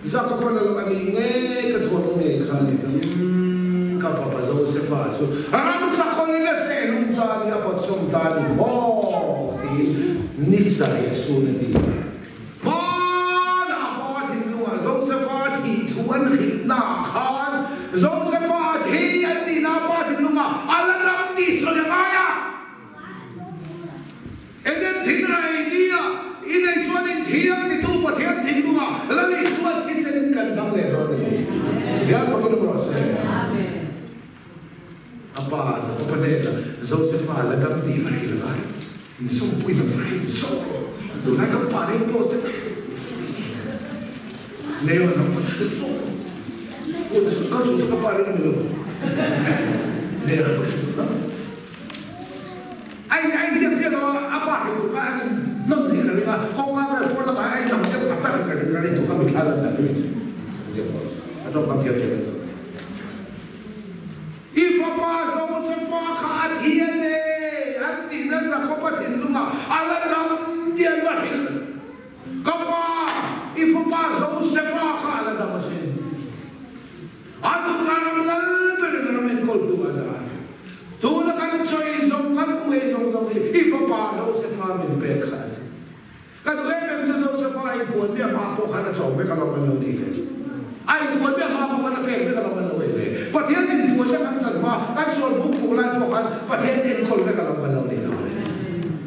Jakob-a lal a nih ngei ka thuam ngei kha ni ta. Umm, ka fapa Josefa chu ramsa kawlin a sehhlum ta ni, a pawtsawm ta ni maw? tiin ni sarih a sun a ti a. Hmanah a pa thinlungah Josefa thih thu an hrilhnaah khan Josefa thi an tihna a pa thinlungah a la dam tih sawi a ngai a. Eden thinrai nia i nei chuan in thiam titu Pathian thinlungah Lal Isua thisen in kan dam leh dawn a ni. Pathian fakin awm rawh se. A pa Jakoba hnenah Josefa la dam tih va hrilh ngai. In sawmpui lam va hrilh zawk rawh. Tunlai kan pa nei post te nei a lam va hrilh zawk rawh. Ka chu chu ka pa nei a ni lo. Nei a va hrilh lam. A in a inziak chiah lo a, a pa hrilh tur kha an in hnawn hi ka ring a, kawngka vel pawn lamah a inchang deuh tak tak in ka ring, ka rin tur kha mitthla lan dan hi inziak pawh a tawngkam thiam thiam in. I fapa Josefa kha a thi a ne an tihna Jakoba thinlungah a la dam tih an va hrilh. Ka pa, i fapa Josefa kha a la dam asin. A tukaram lal berin ram enkawltu a dah. Tuna kan chawi zawng, kan bu ei zawng zawng hi i fapa Josefa min pek kha a si. Ka duh em em chu Josefa a inpuan miah hma pawh khan a chawm vek alawm an lo nih le. A inpuan miah hma pawh khan a pek vek alawm an lo ei le. Pathian inpuanna kan chan hma, kan sual buk buk lai pawh khan Pathian enkawl vek alawm an lo nih tho le.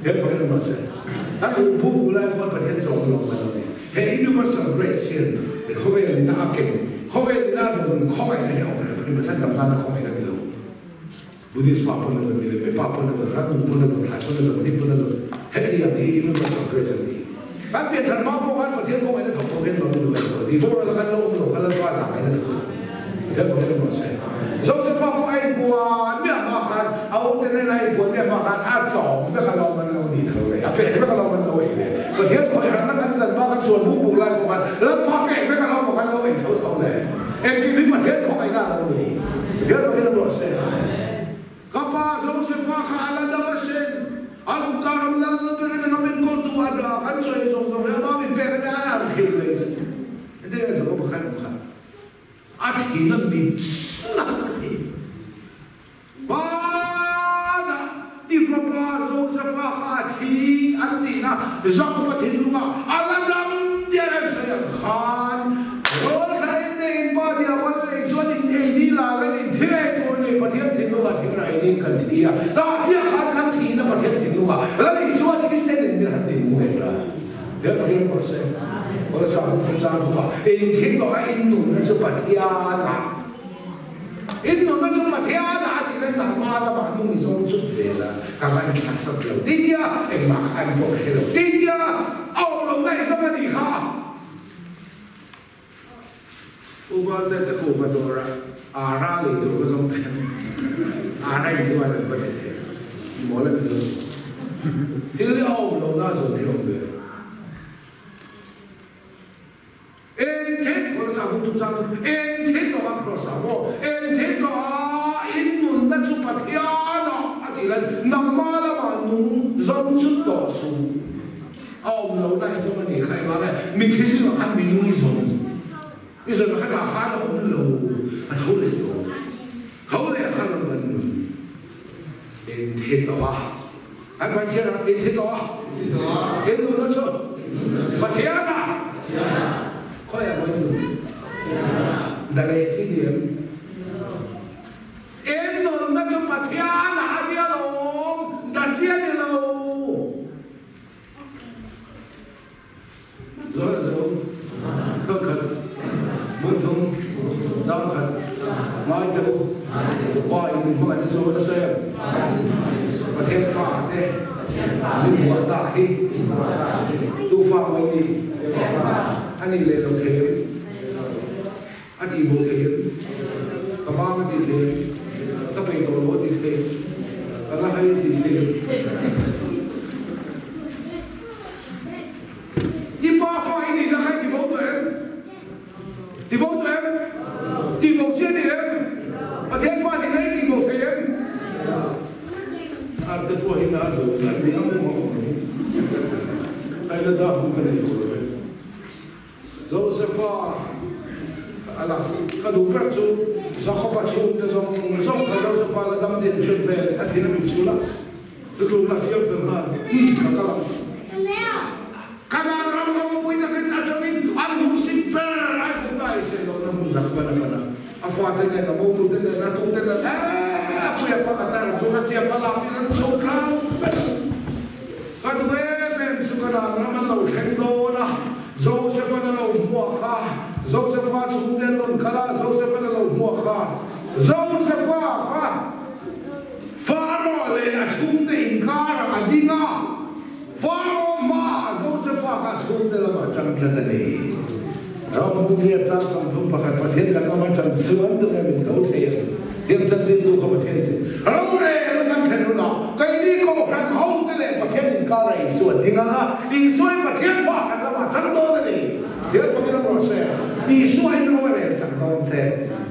Thian fakin awm rawh se. Kan ruh buk buk lai pawh khan Pathian chawm alawm an lo nih. He Universal Grace hian khawvel ina a keng, khawvel ina a rawn khawngaihna hi a awm reng phei mahse dam nana khawngaihna ni lo. Buddhist pa pawn a rawn, milem pa pawn a rawn, rannung pawn a rawn, thlai pawn a rawn, hnim pawn a rawn, hetiang hi Universal Grace a ni. Kan pianthar hma pawh khan Pathian khawngaihna thawk tawh hian nuam i luh lo. Tih boral a kan lo awm lo kha Lalpa zahngaihna thawk tawh. Pathian khawngaihna rawh se. Josepha pawh a inbuan miah hma khan a ute nen a inbuan miah hma khan a chawm vek a lawm an lo ni tho le, a pek vek a lawm an lo ei le. Pathian khawiharna kan chan hma kan chuan buk buk lai pawh khan Lalpa pek vek a lawm kan lo ei tho tho le. Engkim hi Pathian khawngaihna a lo ni. Pathian khawngaihna rawh se. Ka pa Josepha kha a la dam a sin. A kutah ram lal berin ram enkawltu a dah kan chawi zawng zawng hi ama min pek a nia a han hrilh mai chu. Hetiang a Jakoba khan kha. A thin a mit nak thei. Hmanah i fapa Josefa kha a thi an tihna Jakoba thinlungah a la dam diar an sawi ang khan rawlthla in nei in pa diaval nei chuan in ei ni la lan in thi reng tur a ni. Pathian thinlungah thing rai in kan thi a, tah chiah khan kan thihna Pathian thinlungah Lal Isua thisen in min han ti nung leh ta. Hel Pathian pawh se, Kawlasa hun thum zang thum ah, in thil tawh a in nunna chu Pathian ah, in nunna chu Pathian ah a tih lai nangmah lamah nung i zawng chut zel a, ka ngai tha sat lo ti tia, engmah kha an pawh hre lo ti tia, a awm lo na i zawng a nih kha. U Valte te khu va dawr a, Ara lei tur ka zawng thei a ni. Ara in chuan an va ti thei a, mawl a ni lo. Thil hi a awm lo na zawn hi a awm ve lo. Eng thil khawl sa hun tum sang chu, eng thil tawh a cross ah maw, eng thil tawh a in nunna chu Pathian ah a tih lai nangmah lamah nung zawng chu tawh suh. A awm lo na i zawng a nih kha engah nge mitthi zingah khan mi nung i zawng i zawn kha tah khan a awm lo a tho leh tawh tho leh khan a van nun in thi tawh a an van chhiar ang in thi tawh a in nun a chu Pathian ah khawi ah maw in nun da leh chi ni em In nunna chu Pathian ah a tia lawm, da chi a ni lo. Zawn a zo, thawk khat, hmun thum, zang khat, ngai. Pa in min hmangaihna chu a nasa em? Pathian fa te min vuah tak hi tu fa mawi ni? A nih leh lo thei em? A tih bo thei em? Ka bang a tih thei em? Ka peih tawh lo a tih thei em? Ka la hai a tih thei em? I pa fa i nihna kha i ti bo tawh em? Ti bo tawh em? Tih bo chi a ni em? Pathian fa nihna i tih bo thei em? Arte pawh hi na zo tlat ni ang maw Ai la dah hun ka nei tawh lo e. Josefa a la ka duh ber chu Jakoba chhungte zawng zawng kha Josefa la dam din hriat ve a thin a min chhul a, chutlukna a siam fel nghal ka kal ang. Kanaan ram ropui takin atangin an hmuhsit ber Aigupta i hriat lohna hmun Jakoban a pan a, a fate nen, a motute nen, a tute nen, eee a puia pakhat a rawn chhuk a, chiah palapin an chho tlang vek. Ka duh em em chu Kanaan ram an lo thleng dawn a, Joseph-an a lo hmuah kha, Joseph-a chhungte an rawn kal a, Joseph-an a lo hmuah kha, Joseph-a kha Pharaoh leh a chhungte inkarah a ding a, Pharaoh hmaah Joseph-a kha a chhungte lamah tang tlat a ni. Ram Bungriat chang 31 Pathian kan lama tan chuan tunge min do thei ang? Thiam chantirtu kha Pathian a si. Rorel kan thlen hunah keini Kohhran hote leh Pathian inkara Isua ding ang a, Isua hi Pathian hma kan lamah tang dawn a ni. Thiam takin a rawn hre. Isua in ro a rel sak dawn che.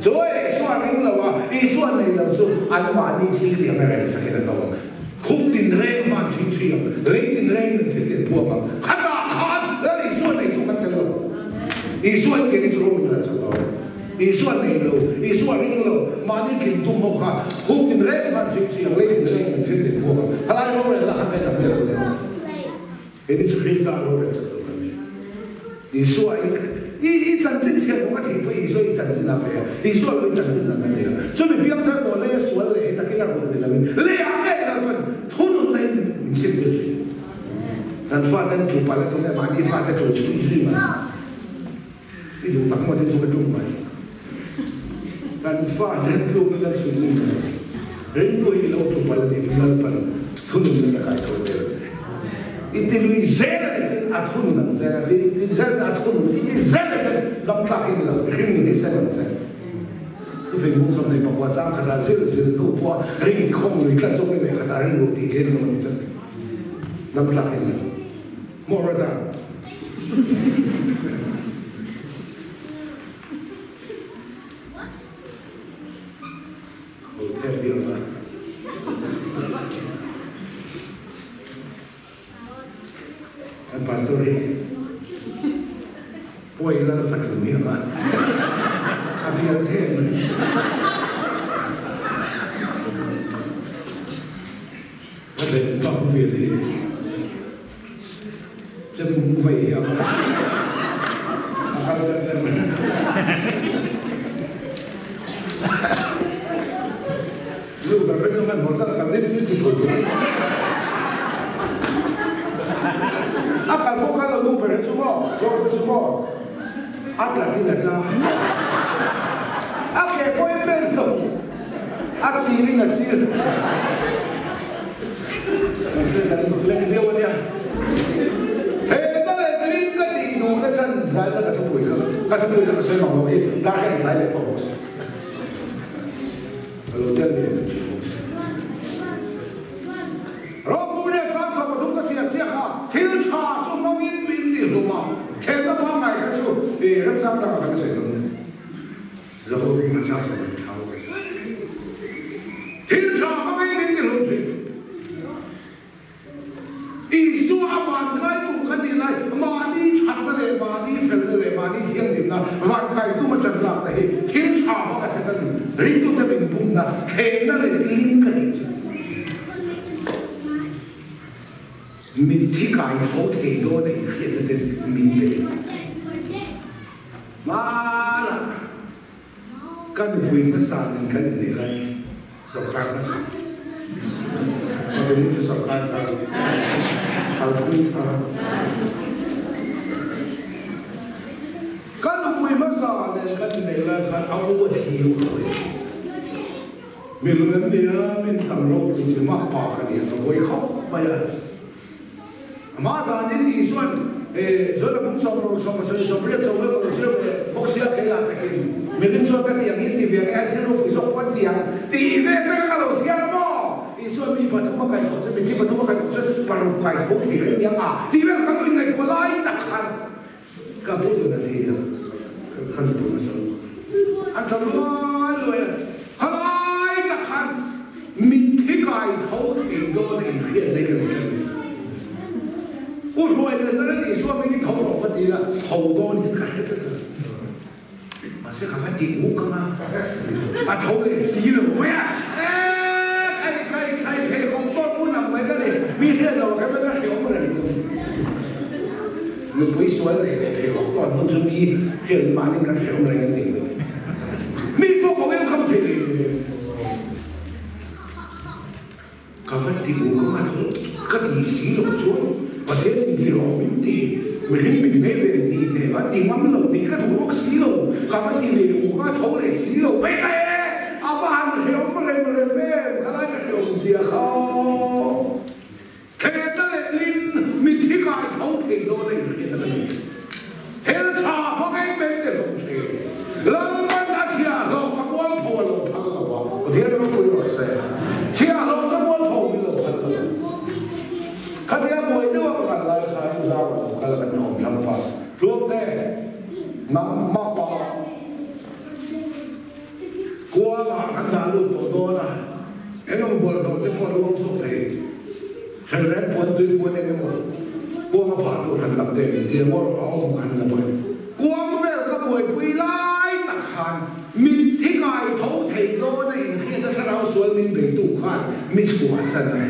Chu Isua ring lo a, Isua nei lo chu anmahni thil tiang a rel sakin a awm. Khum tinreng hman thin thin ang, lei tinrengin an thil tin phuak ang. Khatah khan Lal Isua neitu kan tel lo. Isua in keini chu ro min rel sak lo. Isua nei lo, Isua ring lo, mahni tling tum ho kha khum tinreng hman thin thin ang, lei tinrengin an thil tin phuak ang. Helai rorelna khan kan dang tel lo ni. Keini chu Krista rorel sak lo kan ni. Isua i i i chanchin chhiat kawng a thih pawh Isua i chanchin a pe a, Isua lo i chanchin dang a ni a. Chumi piangthar tawh leia sual leh hi takin a rawn ti lovin leiah ngei Lalpan thununna in min sim tir thin. Kan fate an tlu palh a tunge mahni fate tlu chhui zui mai. I duh tak maw ti tluk a tum mai. Kan fate an tluk in kan chhui zui mai. Ringtu hi i lo tlu palh a nih pawn Lalpan thununna in a kai tho zel ang che. I ti lui zel a nih chuan a thun ang che, ti ti zel a thun, i ti zel a chuan dam tlak i ni lo, i hring nun hi sem ang che. I fei hmung sawm nei pakua chang khatah zil zil hnu pawha ring ti khawng lui tlat zawk i leh khatah ring ruh tih tlem lo a nih chuan dam tlak i ni lo. Maw Rada? Lo thek viau ta. Kan pastor hi pawi lal fatu hi anga a bial the em ani. Ka thlen pa pu vel hi chem mung vai hi anga a kal der der mai. Lu ber ber chu hmanhmawh chang kan nin ti thut thut. A kal pawh kal lo nu ber hi chu maw, zawk ber chu maw, a tla tin a tla. A ke pawh i pen lo, a chil in a chil. Mahse kan leng viau a nia. He na leh ling ka tih duhna chhan zai kha ka thupui kha, ka thupui kha ka sawi mang lo hi, dar kha intlai leh pawh bawk si. A lo tel ve mai thin bawk si. Rawngburia chang 13 ka chhiar chiah kha thil tha chu hmangin min ti hlum a, thenna pangngai kha chu i remchang dangah kan sawi dawn nia. Zahawm kha chang 10 thau a ni. Thil tha hmangin min ti hlum thin. Isua a vankaitu kan nih lai, mahni thatna leh mahni felna leh mahni thianghlimna vankaitu atang lakna hi thil tha vak a Satan ringtute min bumna thlenna leh ling ka tih chu. Mitthi kai tho thei dawn a inhriatna ten min pe. Hmanah Ka nupui hmasa nen kan inneih lai sawrkar hmasa Mabeli chu sawrkar thar, kalphung thar. Ka nupui hmasa nen kan inneih lai khan a u a thi u kha. Mi lung an nia, min tam ropui si mak pa ka nia ka buai khawp mai a. Amah zanin Isuan Jona pum 67 80 cho vel ka lo zir ve bawk sia kei lah takin mirin chuan ka tiang hi ti ve nge ai thil ropui zawk pawh an ti ang tih ve te ka lo ziar a maw? Isuan mi pathum a kai tho chuan mithi pathum a kai tho chuan paruk kai tho thei reng nia a tih vel ka lo inngaihtuah lai tak khan ka pu chuan a thi a ka nupui hmasa lo an tha luai luai a khalai tak khan Mitthi kai tho thei dawn a inhriat daih ka nei tlat a ni. U Hruai Nazareth Isua hming hi tho rawh ka ti a, tho dawn hian ka hre tlat a. Mahse ka va ti uk ang a, a tho leh si lo mai a. Eee khai khai khai pheikhawk tawt hmun ang mai ka ni, mi hriat loh ah khan ka hreawm reng lo. Nupui sual nei leh pheikhawk tawt hmun chu mi hriat mahni kan hreawm reng an tih lo. Mi pawh ka welcome thei reng reng. Ka va ti u ka ngat ho ka ti si loh chuan Pathian in ti rawh min ti mihring min ngei ve ti hnem a ti ngam lo tih ka duh bawk si lo ka va ti ve u ka ngat ho leh si lo mai ka e a va han hreawm rem rem em kha lai ka hreawm zia kha Theta lehlin mithi kai tho thei dawn a inhriat a ka ni. Hel tha hmangei men te hlawm the. Lalman a chhiahhlawh ka mualpho a lo phal lo a, Pathian ropui rawh se. Chhiahhlawh ka mualpho min lo phal lo. Khatia buai deuh a ka kal lai khan U Zau a lo kal a kan awm thlang pa. Tluangte, nang mapa Kuangah kan dah lut tawh dawn a, eng emaw bawlhhlawh te pawh a luang chhuak thei. Thelrek puan tui puan eng emaw kuang a phah tur han dap teh min ti a, ngawr a awm han la buai. Kuang vel ka buaipui lai tak khan mitthi kai tho thei dawn a inhriat a thlarau sual min beitu khan mi chhuahsan a,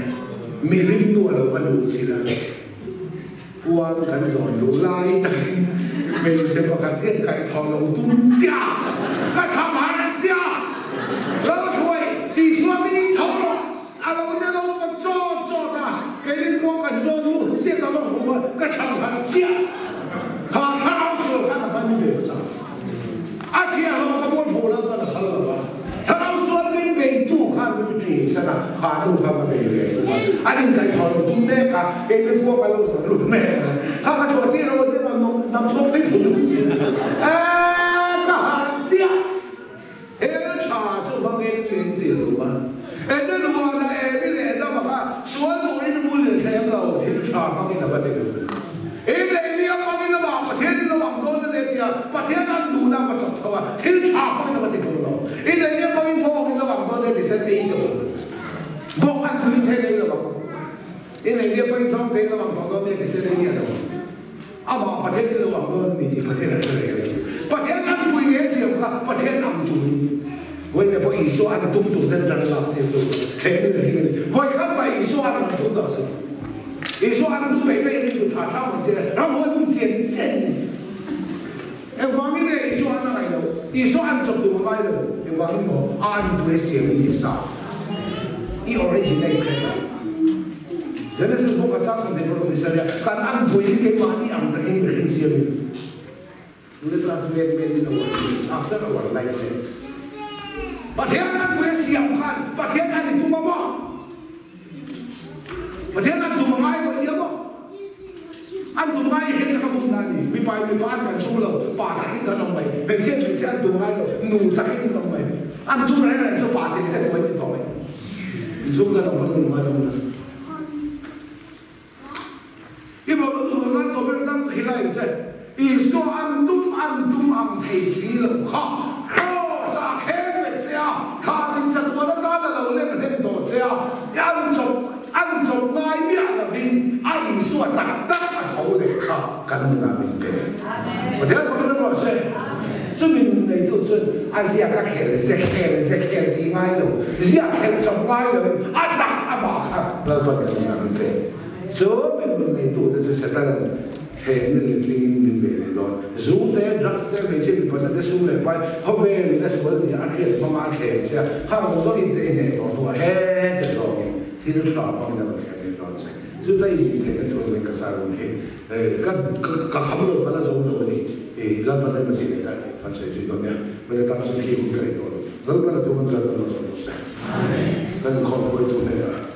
mi rimnu a lo va luh chilh a. Kuang kan zawn duh lai takin hmeichhe pakhat hian kaihthawh lo tum chiah, ka tham har chiah. Lalhruai, Isua min in tho rawh, a lo te lo pawt chawt chawt a, keini kuang kan zawn luh chiah ka va hmu a, ka tham har chiah. Kha thlarau sual khan a hman ni ve hmasa. A thiahlo ka mualpho Lalpan a phal lo a, thlarau sual min beitu khan min ṭihsan a, kha nu kha ka bei ve thung a, an inkaihthawh lo tum mek a, kei min khua ka lo zawn lut mek a, kha ka chhuah tir lo te rawn nam chhuak phei thut thut eee ka harh chiah hel ṭha chu hmangin min ti hlum a, Eden huana Evi leh Adama kha sual turin bul in thlem lo, thil ṭha hmangin a va ti hlum. I neih ni a pangin amah Pathian in lo ang dawn a ni a ti a, Pathian an duhna a va chawp tho a, thil ṭha hmangin a va ti hlum lo. I neih ni a pangin bawk in lo ang dawn a ni a ti sen ei tawh lo. Bawk an duhin thein ei lo ang. I neih ni a pangin zawng tein lo ang tawh dawn a ni a ti sen ei miah lo ang. Amah Pathian in lo ang dawn a ni tih Pathian a hre reng a ni chu. Pathian an pui nge siam kha Pathian ang turin. Vawiin pawh Isua an tum tur ten ran lak tir chu thleng in a ding a ni. Vawi khat mah Isua an rawn tum dah suh. Isua an tum peih peih ringtu tha tha mai te ramhuai bum chian chian a ni. Engvangin nge Isua an a ngaih loh? Isua an chawp tum a ngai lo. Engvangin maw? A an pui a siam in ni sa. I originate kha a ni. Genesis book a chang 26 a nia, kan an pui hi keimahni ang takin mihring siamin. Let us make man in our image, after our likeness. Pathian an pui a siam khan Pathian an i tum a maw? Pathian an tum a ngai maw tia maw? An tum ngai hi heng taka bum na a ni. Mipa in mipa an kan tum lo, pa takin kan awm mai. Hmeichhia in hmeichhia an tum ngai lo, nu takin an awm mai. An tum reng reng chu pa te te tuai ni tawh mai. Zum kan awm pawn ngai lo na. I bawlh lutuk ang nan tawh ber dang khi lai che. Isua an tum an tum ang thei si lo kha. Kraws ah kheng ve che a, thla din chatuan atan a lo lem hlen tawh che a, i an chawp an chawp ngai miah lovin a Isua tak tak a tho leh kha kan nunah min pe. Pathian pakin a ruah se. Chumi nun neitu chuan a ziak a khel ze khel ze khel tih ngai lo, ziak khel chawp ngai loin a tak amah kha Lalpa kan nunah min pe. Chumi nun neitute chu Setanan thlemna letlingin min ve leh dawn. Zu te, drugs te, hmeichhia mipatna te, sum leh pai, khawvelin a sual nia a hriat hmanga a thlem che a, khang zawng zawngin te i hneh tawh hnuah hete zawngin thil tha hmangin a rawn thlem leh dawn che. Chuta i din theihna tur mai ka sarun hi ka ka kham lo ka la zo lo a ni. I Lalpa hlema tih leh dah kan sawi zui dawn nia. Mawle tan chuan khi hun ka nei tawh lo. Lalpa la thu kan Lalpa lo sawi tawh se. Kan inkhawm hruaitu hnenah.